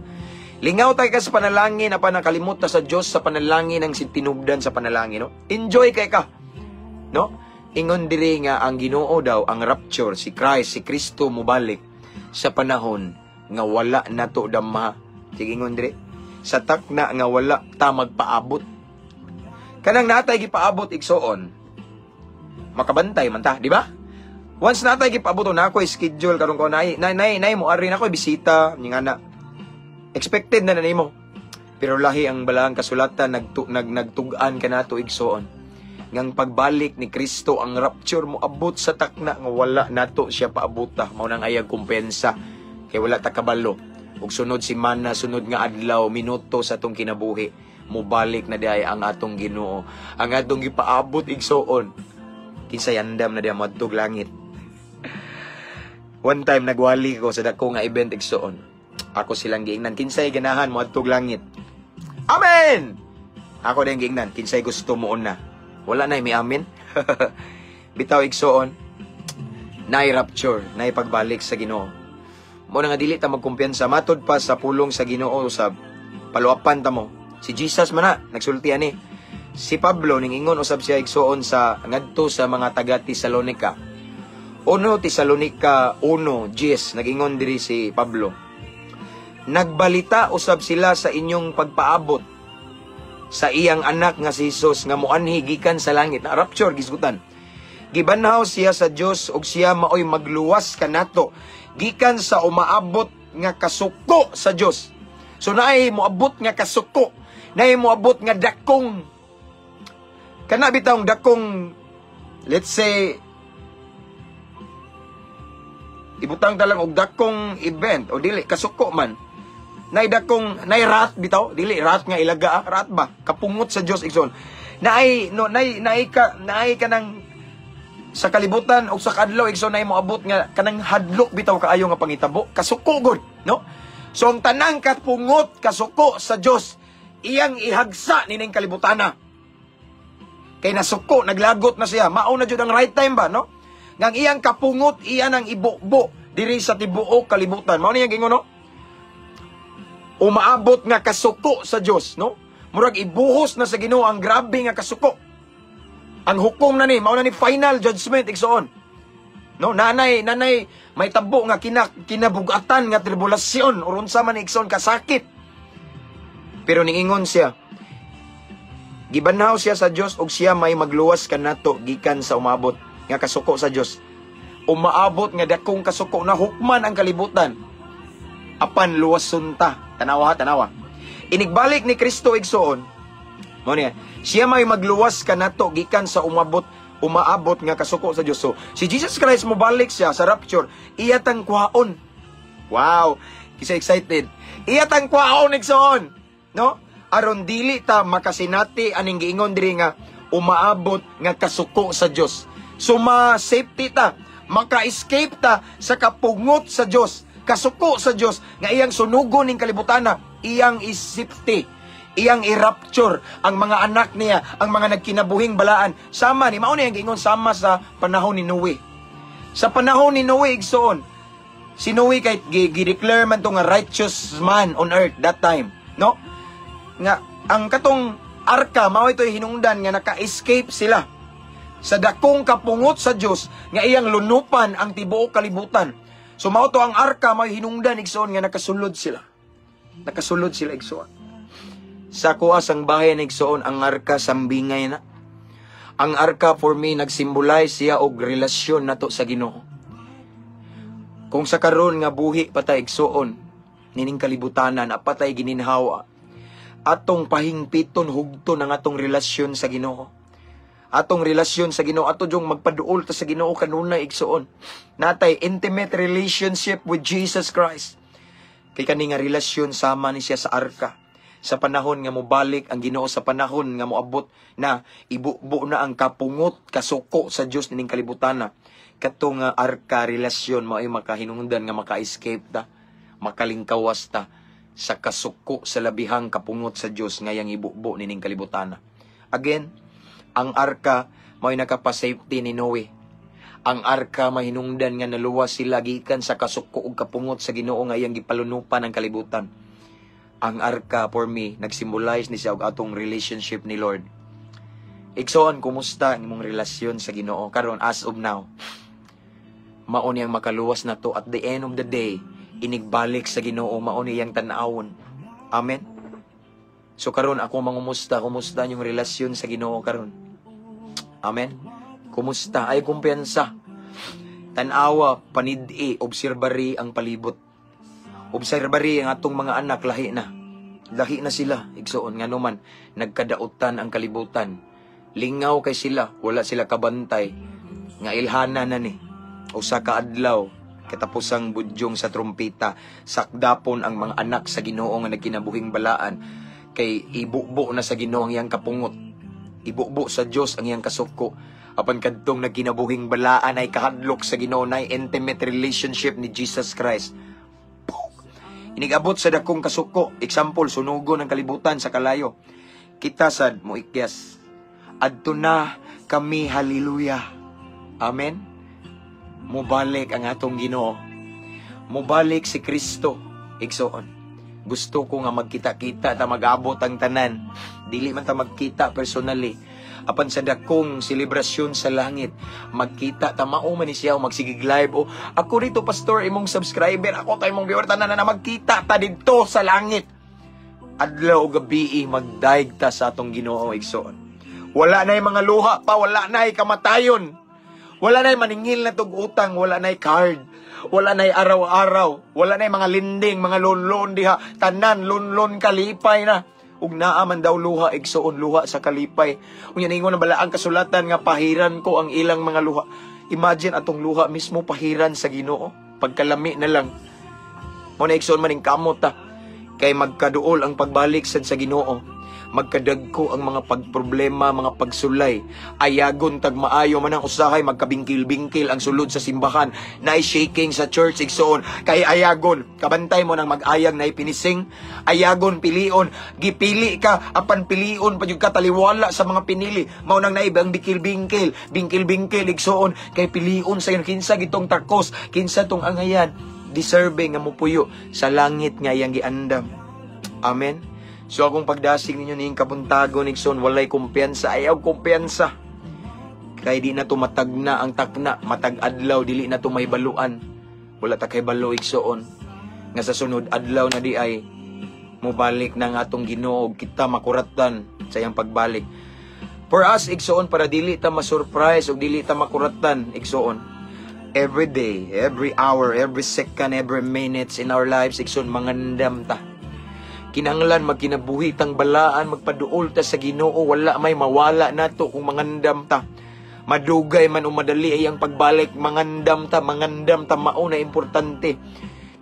Lingaw tayo ka sa panalangin, apa nakalimot ta sa Dios sa panalangin, ang tinubdan sa panalangin, no? Enjoy kay ka. No? Ingon diri nga ang Ginoo daw, ang rapture, si Christ, si Kristo mubalik sa panahon nga wala nato dama. Sige, ingon diri. Sa takna nga wala ta magpaabot. Kanang natay gipaabot, igsoon, makabantay man ta, di ba? Once natay gipaabot, na ako schedule karon ko nay nay nay, nay mo ari na ko bisita nga na expected na na nimo. Pero lahi ang balaang kasulatan nagtug-an kanato, igsoon. Ngang pagbalik ni Kristo, ang rapture, mo abot sa takna nga wala nato siya paabuta. Mao nang ayag kumpiyansa kay wala ta kabalo. Ug sunod semana, sunod nga adlaw, minuto sa atong kinabuhi, mubalik na diay ang atong Ginoo. Ang atong gipaabot, igsoon, kinsay andam na diay moadtog langit? One time nagwali ko sa dako nga event, igsoon. Ako silang giingnan, "Kinsay ganahan moadtog langit?" "Amen!" Ako din giingnan, "Kinsay gusto mo una?" Wala na mi amin. Bitaw, igsoon, naay rapture, naay pagbalik sa Ginoo. Mo na nga dili ta magkumpiyansa matod pa sa pulong sa Ginoo sa paluapan ta mo. Si Jesus man na nagsulti ani. Si Pablo ning ingon usab siya, igsoon, sa ngadto sa mga taga Tesalonica. 1 Tesalonica 1:10, nag-ingon diri si Pablo. Nagbalita usab sila sa inyong pagpaabot sa iyang anak nga si Jesus nga moanhi gikan sa langit. Na rapture gisgutan. Gibanhaw siya sa Dios ug siya maoy magluwas kanato gikan sa umaabot nga kasuko sa Dios. So naay moabot nga kasuko, naay moabot nga dakong kana bitawng dakong, let's say, ibutang ta lang og dakong event o dili kasuko man, nay dakong, nay wrath bitaw, dili wrath nga ilaga, wrath ba, kapungot sa Dios, igsoon. Naay no nay naay ka naay kanang sa kalibutan o sa kadlaw, igsoon, nay moabot nga kanang hadlok bitaw kaayo nga pangitabo, kasuko gud, no? So ang tanang kapungot, kasuko sa Dios, iyang ihagsa nining kalibutana kay nasuko, naglagot na siya. Mao na jud ang right time ba, no, ngang iyang kapungot iya nang ibubo diri sa tibuok kalibutan. Mao niya gingon, no? Umaabot nga kasuko sa Dios, no? Murag ibuhos na sa Ginoo ang grabe nga kasuko. Ang hukom na ni, mao na ni final judgment, igsoon. No, nanay may tabo nga kinabugatan nga tribulasyon or unsa man, igsoon, kasakit. Pero ningingon siya, gibanhaw siya sa Dios ug siya may magluwas kanato gikan sa umabot nga kasuko sa Dios. Umaabot nga dakong kasuko na hukman ang kalibutan. Apan luwason ta. Tanawa ha, tanawa. Inigbalik ni Kristo, igsoon. Mao niya, siya may magluwas kanato gikan sa umaabot nga kasuko sa Dios. So, si Jesus Christ mobalik siya sa rapture, iya tang kuhaon. Wow, kisa excited. Iya tang kuhaon, igsoon. No? Aron dili ta makasinati aning giingon diri nga umaabot nga kasuko sa Dios. So ma-safety ta, maka-escape ta sa kapungot sa Dios, kasuko sa Dios nga iyang sunugon ning kalibutana, iyang i-safety, iyang i-rapture ang mga anak niya, ang mga nagkinabuhing balaan. Sama ni mao ni ang giingon sama sa panahon ni Noe. Sa panahon ni Noe, igsoon, si Noe kay gi-declare man to nga righteous man on earth that time, no? Nga ang katong arka mao ito'y hinungdan nga naka-escape sila sa dakong kapungot sa Dios nga iyang lunupan ang tibuok kalibutan. So mao to ang arka, may hinungdan, igsoon, nga nakasulod sila. Nakasulod sila, igsoon. Sa kuha sang bahay, igsoon, ang arka sambingay na. Ang arka for me nagsimbolize siya og relasyon nato sa Ginoo. Kung sa karon nga buhi pa ta, igsoon, nining kalibutanan apatay gininhawa, atong pahingpiton hugton ang atong relasyon sa Ginoo. Atong relasyon sa Ginoo, ato jung magpaduol ta sa Ginoo kanunay, igsoon. Natay intimate relationship with Jesus Christ. Kay kani nga relasyon sama ni siya sa arka. Sa panahon nga mobalik ang Ginoo, sa panahon nga moabot na ibubo na ang kapungot, kasuko sa Dios nining kalibutana. Kato nga arka relasyon mao ay makahinungdan nga maka-escape ta. Makalingkawas ta sa kasuko sa labihang kapungot sa Dios nga iyang ibubo nining kalibutana. Again, ang arka mao'y nakapa-safety ni Noe. Ang arka mahinungdan nga naluwas sila gikan sa kasuko ug kapungot sa Ginoo nga iyang gipalunupan ang kalibutan. Ang arka, for me, nagsimbolize ni siya og atong relationship ni Lord. Igsoon, kumusta ang imong relasyon sa Ginoo karon, as of now? Mao niyang makaluwas na to at the end of the day, inigbalik sa Ginoo, mao niyang tan-awon. Amen. So karon ako mangumusta, kumusta yung relasyon sa Ginoo karon? Amen. Kumusta? Ay kumpiyansa. Tan-awa, panid-i, obserbari ang palibot. Obserbari ang atong mga anak, lahi na. Lahi na sila, igsoon, nga naman, nagkadautan ang kalibutan. Lingaw kay sila, wala sila kabantay. Nga ilhana na ni. Usa ka adlaw, katapusang budyong sa trumpita, sakdapon ang mga anak sa Ginoo nga nagkinabuhing balaan, kay ibubo na sa Ginoo ang iyang kapungot. Ibubo sa Dios ang iyang kasuko. Apan kadtong nagkinabuhing balaan ay kahadlok sa Ginoo, na intimate relationship ni Jesus Christ. Inigabot sa dakong kasuko, example, sunugon ang kalibutan sa kalayo. Kita sad mo ikyas. Adto na kami, hallelujah. Amen. Mubalik ang atong Ginoo. Mubalik si Kristo, igsoon. Gusto ko nga magkita-kita ta, mag-abot ang tanan. Dili man ta magkita personally. Apan sa dakong selebrasyon sa langit, magkita ta, mao man ni siya o magsigig live o ako rito, pastor, imong subscriber, ako ta imong viewer, tanan na magkita ta didto sa langit. Adlaw o gabi magdaig ta sa atong Ginoo, igsoon. Wala na mga luha pa, wala na kamatayon. Wala na maningil na tug utang, wala na card. Wala na araw-araw, wala na mga lending, mga loan-loan diha. Tanan loan-loan, kalipay na. Ug naa man daw luha, igsoon, luha sa kalipay. Unya ningon na bala ang kasulatan nga pahiran ko ang ilang mga luha. Imagine, atong luha mismo pahiran sa Ginoo. Pagkalami na lang. Mo na, igsoon, maning kamot ta. Kay magkaduol ang pagbalik sad sa Ginoo. Magkadagko ang mga pagproblema, mga pagsulay. Ayagon tag maayo man ang usahay, magkabingkil-bingkil ang sulod sa simbahan. Naay shaking sa church, igsoon. Kay ayagon, kabantay mo nang mag-ayag na pinising. Ayagon pilion, gipili ka, apan pilion pa jud ka taliwala sa mga pinili. Mao nang naib ang bikil-bingkil, bingkil-bingkil, igsoon, kay pilion sa inyo kinsa gitong takos, kinsa tong angayan, deserving nga mupuyo sa langit nga iyang giandam. Amen. So akong pagdasig ninyo ning kabuntagon, igsoon, walay kumpiyansa, ayaw kumpiyansa. Kay di na to matagna ang takna, matag adlaw dili na to may baluan. Wala ta kay balo, igsoon, nga sa sunod adlaw na di ay mobalik na nga atong Ginoo ug kita makuratan sa iyang pagbalik. For us, igsoon, para dili ta ma-surprise ug dili ta makuratan, igsoon. Every day, every hour, every second, every minutes in our lives, igsoon, mangandam ta. Kinahanglan magkinabuhi tang balaan, magpaduol ta sa Ginoo, wala may mawala nato kung mangandam ta. Madugay man o madali ay ang pagbalik, mangandam ta, mangandam ta, mao na importante.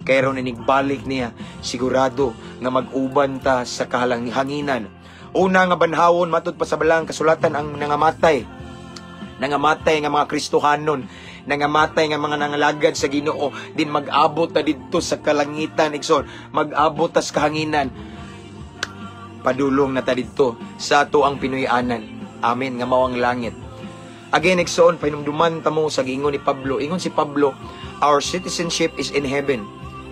Kay ron inigbalik niya, sigurado nga mag-uban ta sa kahalanghanginan. Una nga banhawon matud pa sa balang kasulatan ang nangamatay. Nangamatay nga mga Kristohanon, nangamatay nga mga nangalagad sa Ginoo, din mag-abot ta didto sa kalangitan, igsoon, mag-abot ta sa kahanginan. Padulong na ta didto sa ato ang Pinoy-anan. Amen, nga mao ang langit. Again, igsoon, pahinumduman ta mo sa giingon ni Pablo. Ingon si Pablo, "Our citizenship is in heaven."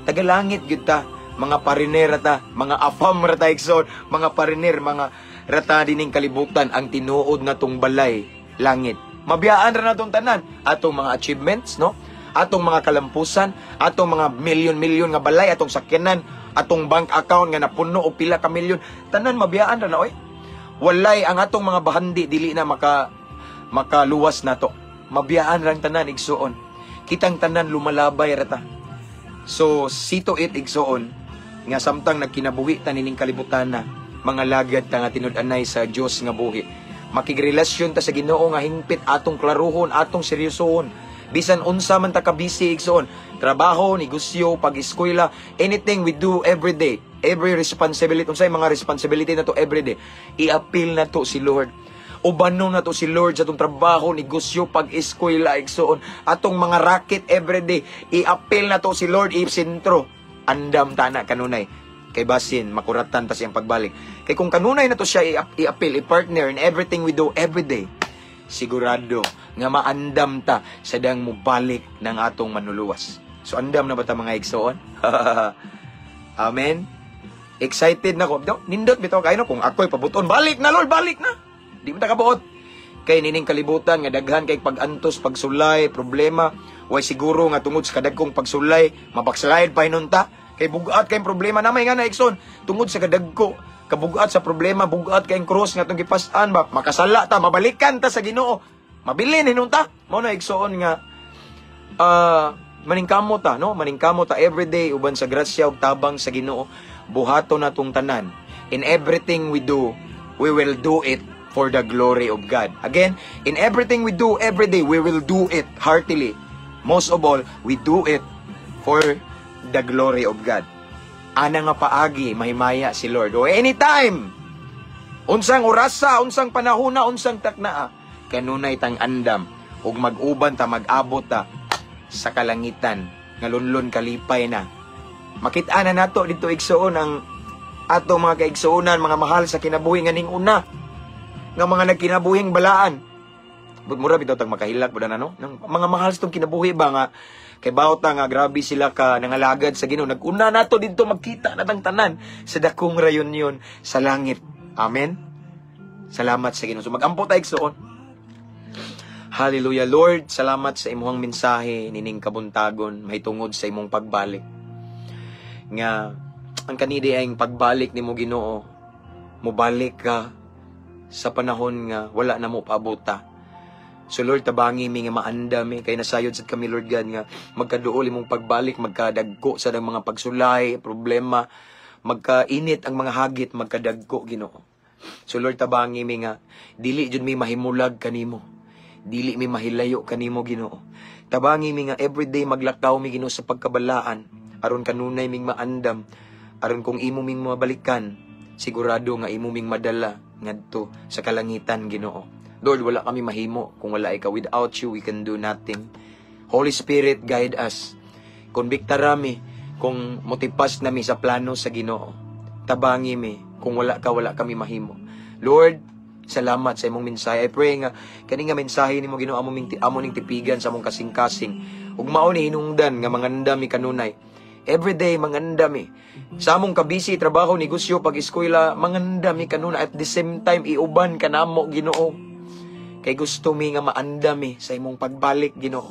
Tagalangit gyud ta, mga foreigner ta, mga afam ra ta, igsoon, mga foreigner, mga rata dining kalibutan. Ang tinuod na tong balay, langit. Mabiyaan ra natong tanan, atong mga achievements, no? Atong mga kalampusan, atong mga milyon-milyon nga balay, atong sakyanan, atong bank account nga napuno og pila ka milyon, tanan mabiyaan ra na oy. Walay ang atong mga bahandi, dili na makaluwas nato. Mabiyaan rang tanan, igsuon. Kitang tanan lumalabay ra ta. So, see to it, igsuon, nga samtang nagkinabuhi ta nining kalibutan na, mga lagad ta nga tinud-anay sa Dios nga buhi. Makigrelasyon ta sa Ginoo nga hingpit, atong klaruhon, atong seryosohon. Bisan unsa man ta ka busy, igsuon, trabaho, negosyo, pag-eskwela, anything we do every day, every responsibility, unsay mga responsibility na to every day, i-appeal na to si Lord. Ubanon na to si Lord sa atong trabaho, negosyo, pag-eskwela, igsuon, atong mga racket every day, i-appeal na to si Lord, i-sentro. Andam ta na kanunay. Kay basin makuratan ta siyang pagbalik. Kay kung kanunay na to siya i-appeal, i-partner in everything we do every day, sigurado nga maandam ta sa dang mubalik ng atong Manluluwas. So andam na ba ta, mga igsoon? Amen. Excited na ko. No, nindot bitaw kayo, no? Kung ako'y pabuton, balik na, Lord, balik na. Di mo ta kabuot. Kay nining kalibutan nga daghan kay pag-antos, pagsulay, problema, way siguro nga tungod sa kadagkong pagsulay, mabackslide pa hinunta. Kay bugat kay problema na may nga na, igsoon. Tungod sa kadagko, kabugat sa problema, bugat kay cross nga atong gipas-an ba, makasala ta, mabalikan ta sa Ginoo. Mabilin hinunta. Mao na, igsoon, nga maningkamot ta, no? Maningkamot ta everyday uban sa grasya ug tabang sa Ginoo. Buhaton natong tanan. In everything we do, we will do it for the glory of God. Again, in everything we do every day, we will do it heartily. Most of all, we do it for the glory of God. Ana nga paagi, mahimaya si Lord. O anytime, unsang orasa, unsang panahona, unsang taknaa, kanunay tang andam, ug mag-uban ta, mag-abot ta sa kalangitan, nga lunlun kalipay na. Makita na nato dito, igsuon, ang ato mga kaigsuonan, mga mahal sa kinabuhi nga ning una, nga mga nagkinabuhing balaan. But mura bitaw tag makahilak ba na, no? Nang mga mahal sa tong kinabuhi ba nga kay bawta nga grabe sila ka nangalagad sa Ginoo. Nag-una nato didto, magkita na tang tanan sa dakong reunion sa langit. Amen. Salamat sa Ginoo. So magampo ta, igsuon. Hallelujah. Lord, salamat sa imong mensahe nining kabuntagon mahitungod sa imong pagbalik. Nga ang kanidi ay pagbalik nimo, Ginoo, mobalik ka sa panahon nga wala na mo paabota. So Lord, tabangi mi nga maanda mi kay nasayod sad kami, Lord God, nga magkaduol imong pagbalik, magkadagko sa mga pagsulay, problema, magkainit ang mga hagit, magkadagko, Ginoo. So Lord, tabangi mi nga dili jud mi mahimulag kanimo. Dili mi mahilayo kanimo, Ginoo. Tabangi mi nga everyday maglakaw mi, Ginoo, sa pagkabalaan aron kanunay ming maandam, aron kung imo ming mabalikan, sigurado nga imo ming madala ngadto sa kalangitan, Ginoo. Lord, wala kami mahimo kung wala ikaw. Without you, we can do nothing. Holy Spirit, guide us. Konbikta rami kung motipas nami sa plano sa Ginoo. Tabangi mi kung wala ka, wala kami mahimo. Lord, salamat sa imong mensahe. I pray nga kani nga mensahe nimo, Ginoo, amo ning tipigan sa among kasing-kasing. Ug mao ni hinungdan nga manganda mi kanunay. Everyday manganda mi. Sa among kabisi, trabaho, negosyo, pag-eskwela, manganda mi kanunay. At the same time, iuban ka namo, Ginoo. Kay gusto mi nga maanda mi sa imong pagbalik, Ginoo.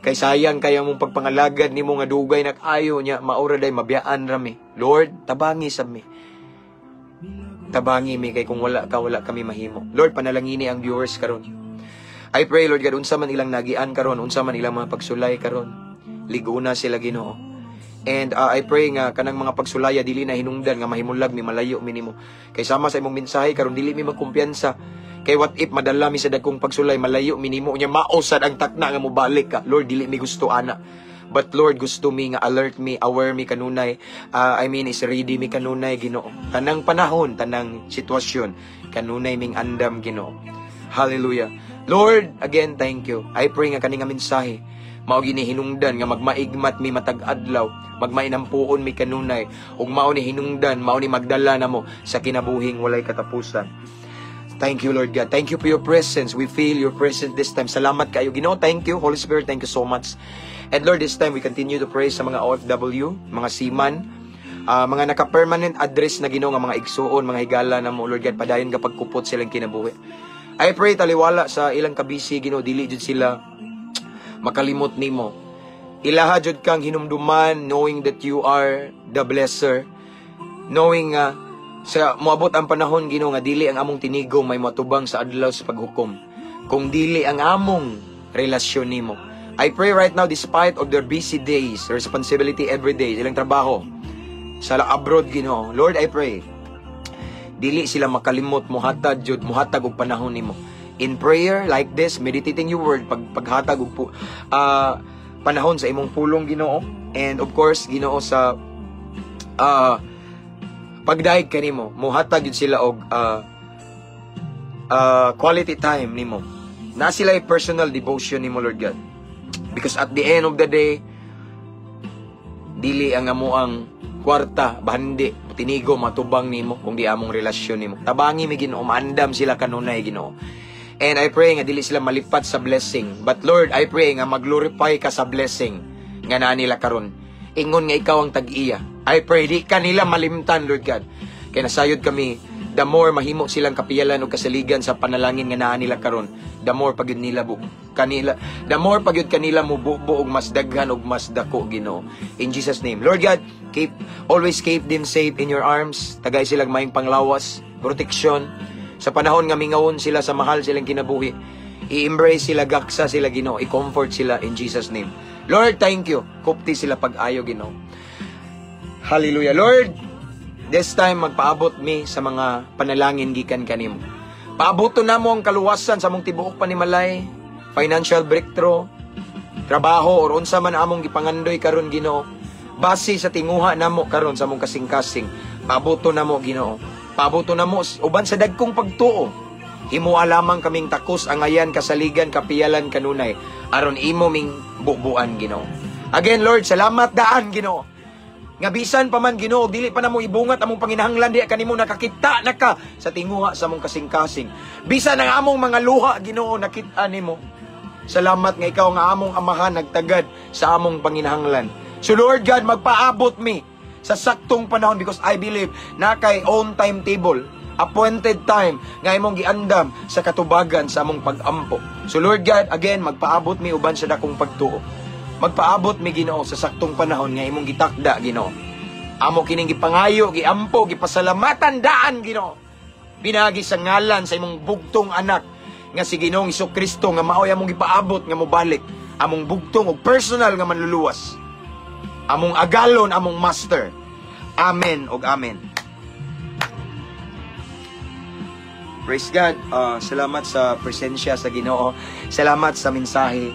Kay sayang kaya mong pagpangalagad nimo nga dugay nag-ayo niya, maura day mabiyaan ra mi. Lord, tabangi sa mi. Tabangi mi kay kung wala ka, wala kami mahimo. Lord, panalangini ang viewers karon. I pray, Lord God, unsa man ilang nagian karon, unsa man ilang mga pagsulay karon. Liguna sila, Ginoo. And I pray nga kanang mga pagsulaya dili na hinungdan nga mahimulag mi, malayo mi nimo. Kay sama sa imong mensahe karon, dili mi magkumpiyansa. Kay what if madala mi sa dagkong pagsulay, malayo mi nimo nya mausad ang takna nga mobalik ka? Lord, dili mi gusto ana. But Lord, gusto mi nga alert mi, aware mi kanunay. I mean, is ready mi kanunay, Ginoo. Tanang panahon, tanang sitwasyon, kanunay ming andam, Ginoo. Hallelujah. Lord, again, thank you. I pray nga kani nga mensahe mao gini hinungdan nga magmaigmat mi matag adlaw, magmainampuon mi kanunay, ug mao ni hinungdan, mao ni magdala namo sa kinabuhing walay katapusan. Thank you, Lord God. Thank you for your presence. We feel your presence this time. Salamat kayo, Ginoo. Thank you, Holy Spirit. Thank you so much. And Lord, this time we continue to pray sa mga OFW, mga seaman, mga naka-permanent address na, Ginoo, nga mga igsuon, mga higala na mo, Lord God, padayon kapag kupot silang kinabuhi. I pray taliwala sa ilang kabisi, Ginoo, dili jud sila makalimot nimo. Ilaha jud kang hinumduman, knowing that you are the blesser. Knowing nga sa moabot ang panahon, Ginoo, nga dili ang among tinigong may matubang sa adlaw sa paghukom, kung dili ang among relasyon nimo. I pray right now, despite of their busy days, responsibility every day, ilang trabaho sa abroad, Ginoo. Lord, I pray dili sila makalimot muhatag jud, muhatag og panahon nimo. In prayer like this, meditating your word, paghatag og panahon sa imong pulong, Ginoo. And of course, Ginoo, sa pagdayeg kanimo, muhatag jud sila og quality time nimo. Na sila personal devotion nimo, Lord God. Because at the end of the day, Dili ang amoang kwarta, bandi, tinigo matubang nimo kung di among relasyon nimo. Tabangi mi, Ginoo, maandam sila kanunay, Ginoo. And I pray nga dili sila malipat sa blessing. But Lord, I pray nga mag-glorify ka sa blessing nga naa nila karon. Ingon nga ikaw ang tag-iya. I pray di ka nila malimtan, Lord God. Kay nasayod kami, the more mahimo silang kapiyalan o kasaligan sa panalangin nga naa nila karon, the more pagyud kanila mo bubo og mas daghan og mas dako, Ginoo. In Jesus' name. Lord God, keep always keep them safe in your arms. Tagay silang maayong panglawas, protection sa panahon nga mingawon sila sa mahal silang kinabuhi. I-embrace sila, gaksa sila, Ginoo, i-comfort sila in Jesus' name. Lord, thank you. Kupti sila pag-ayo, Ginoo. Hallelujah. Lord, this time magpaabot mi sa mga panalangin gikan kanimo. Paaboto namo ang kaluwasan sa among tibuok panimalay, financial breakthrough, trabaho or unsa man among gipangandoy karon, Ginoo. Base sa tinguha namo karon sa among kasing-kasing, paaboto namo, Ginoo. Paaboto namo uban sa dagkong pagtuo. Himoa lamang kaming takos angayan, kasaligan, kapiyalan kanunay aron imo ming bubuan, Ginoo. Again, Lord, salamat daan, Ginoo. Nga bisan pa man, Ginoo, dili pa namo ibungat among panginahanglan diha kanimo, nakakita na ka sa tinguha sa among kasing-kasing. Bisan ang among mga luha, Ginoo, nakita nimo. Salamat nga ikaw nga among Amahan nagtagad sa among panginahanglan. So Lord God, magpaabot mi sa saktong panahon because I believe na kay own timetable, appointed time nga imong giandam sa katubagan sa among pag-ampo. So Lord God, again, magpaabot mi uban sa dakong pagtuo. Magpaabot mi, Ginoo, sa saktong panahon nga imong gitakda, Ginoo. Amo kining gipangayo, giampo, gipasalamatan daan, Ginoo. Pinaagi sa ngalan sa imong bugtong anak nga si Ginoong Kristo nga maoy among gipaabot nga mobalik, among bugtong ug personal nga manluluwas. Among agalon, among master. Amen ug amen. Praise God. Salamat sa presensya sa Ginoo. Salamat sa mensahe.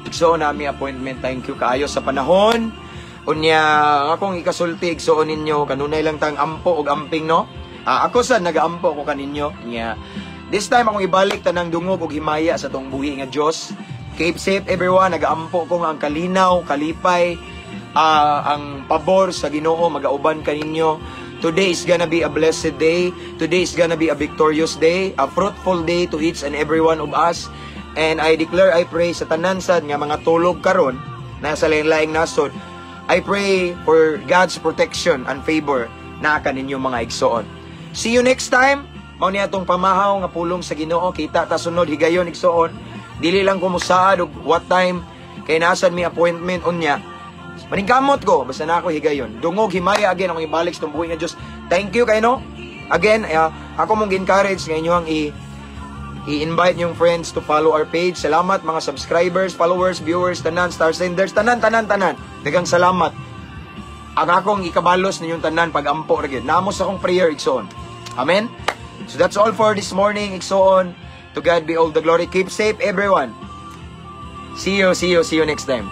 Igsoon nami appointment. Thank you kaayo sa panahon. Unya akong ikasulti, igsoon ninyo, kanunay lang tang ampo og amping, no. Ako sa nagaampo ko kaninyo nya. This time akong ibalik tanang dungog og himaya sa tong buhi nga Dios. Keep safe, everyone. Nagaampo ko nga ang kalinaw, kalipay, ang pabor sa Ginoo magauban kaninyo. Today is gonna be a blessed day. Today is gonna be a victorious day, a fruitful day to each and every one of us. And I declare, I pray sa tanan sad nga mga tulog karon nasa laing-laing nasod, I pray for God's protection and favor na kaninyo, mga igsoon. See you next time. Mao ni atong pamahaw nga pulong sa Ginoo. Kita ta sunod higayon, igsoon. Dili lang ko musaad og what time kay nasan mi appointment unya. Maningkamot ko, basta na ako higayon. Dungog himaya again akong ibalik sa buhi nga Dios. Thank you kay no. Again, ako mong encourage nga inyo ang i-invite yung friends to follow our page. Salamat mga subscribers, followers, viewers, tanan, star senders, tanan, tanan, tanan. Daghang salamat. Ang akong ikabalos ninyong tanan pag-ampo ra gyud. Namo sa akong prayer, igsoon. Amen. So that's all for this morning, igsoon. To God be all the glory. Keep safe, everyone. See you, see you, see you next time.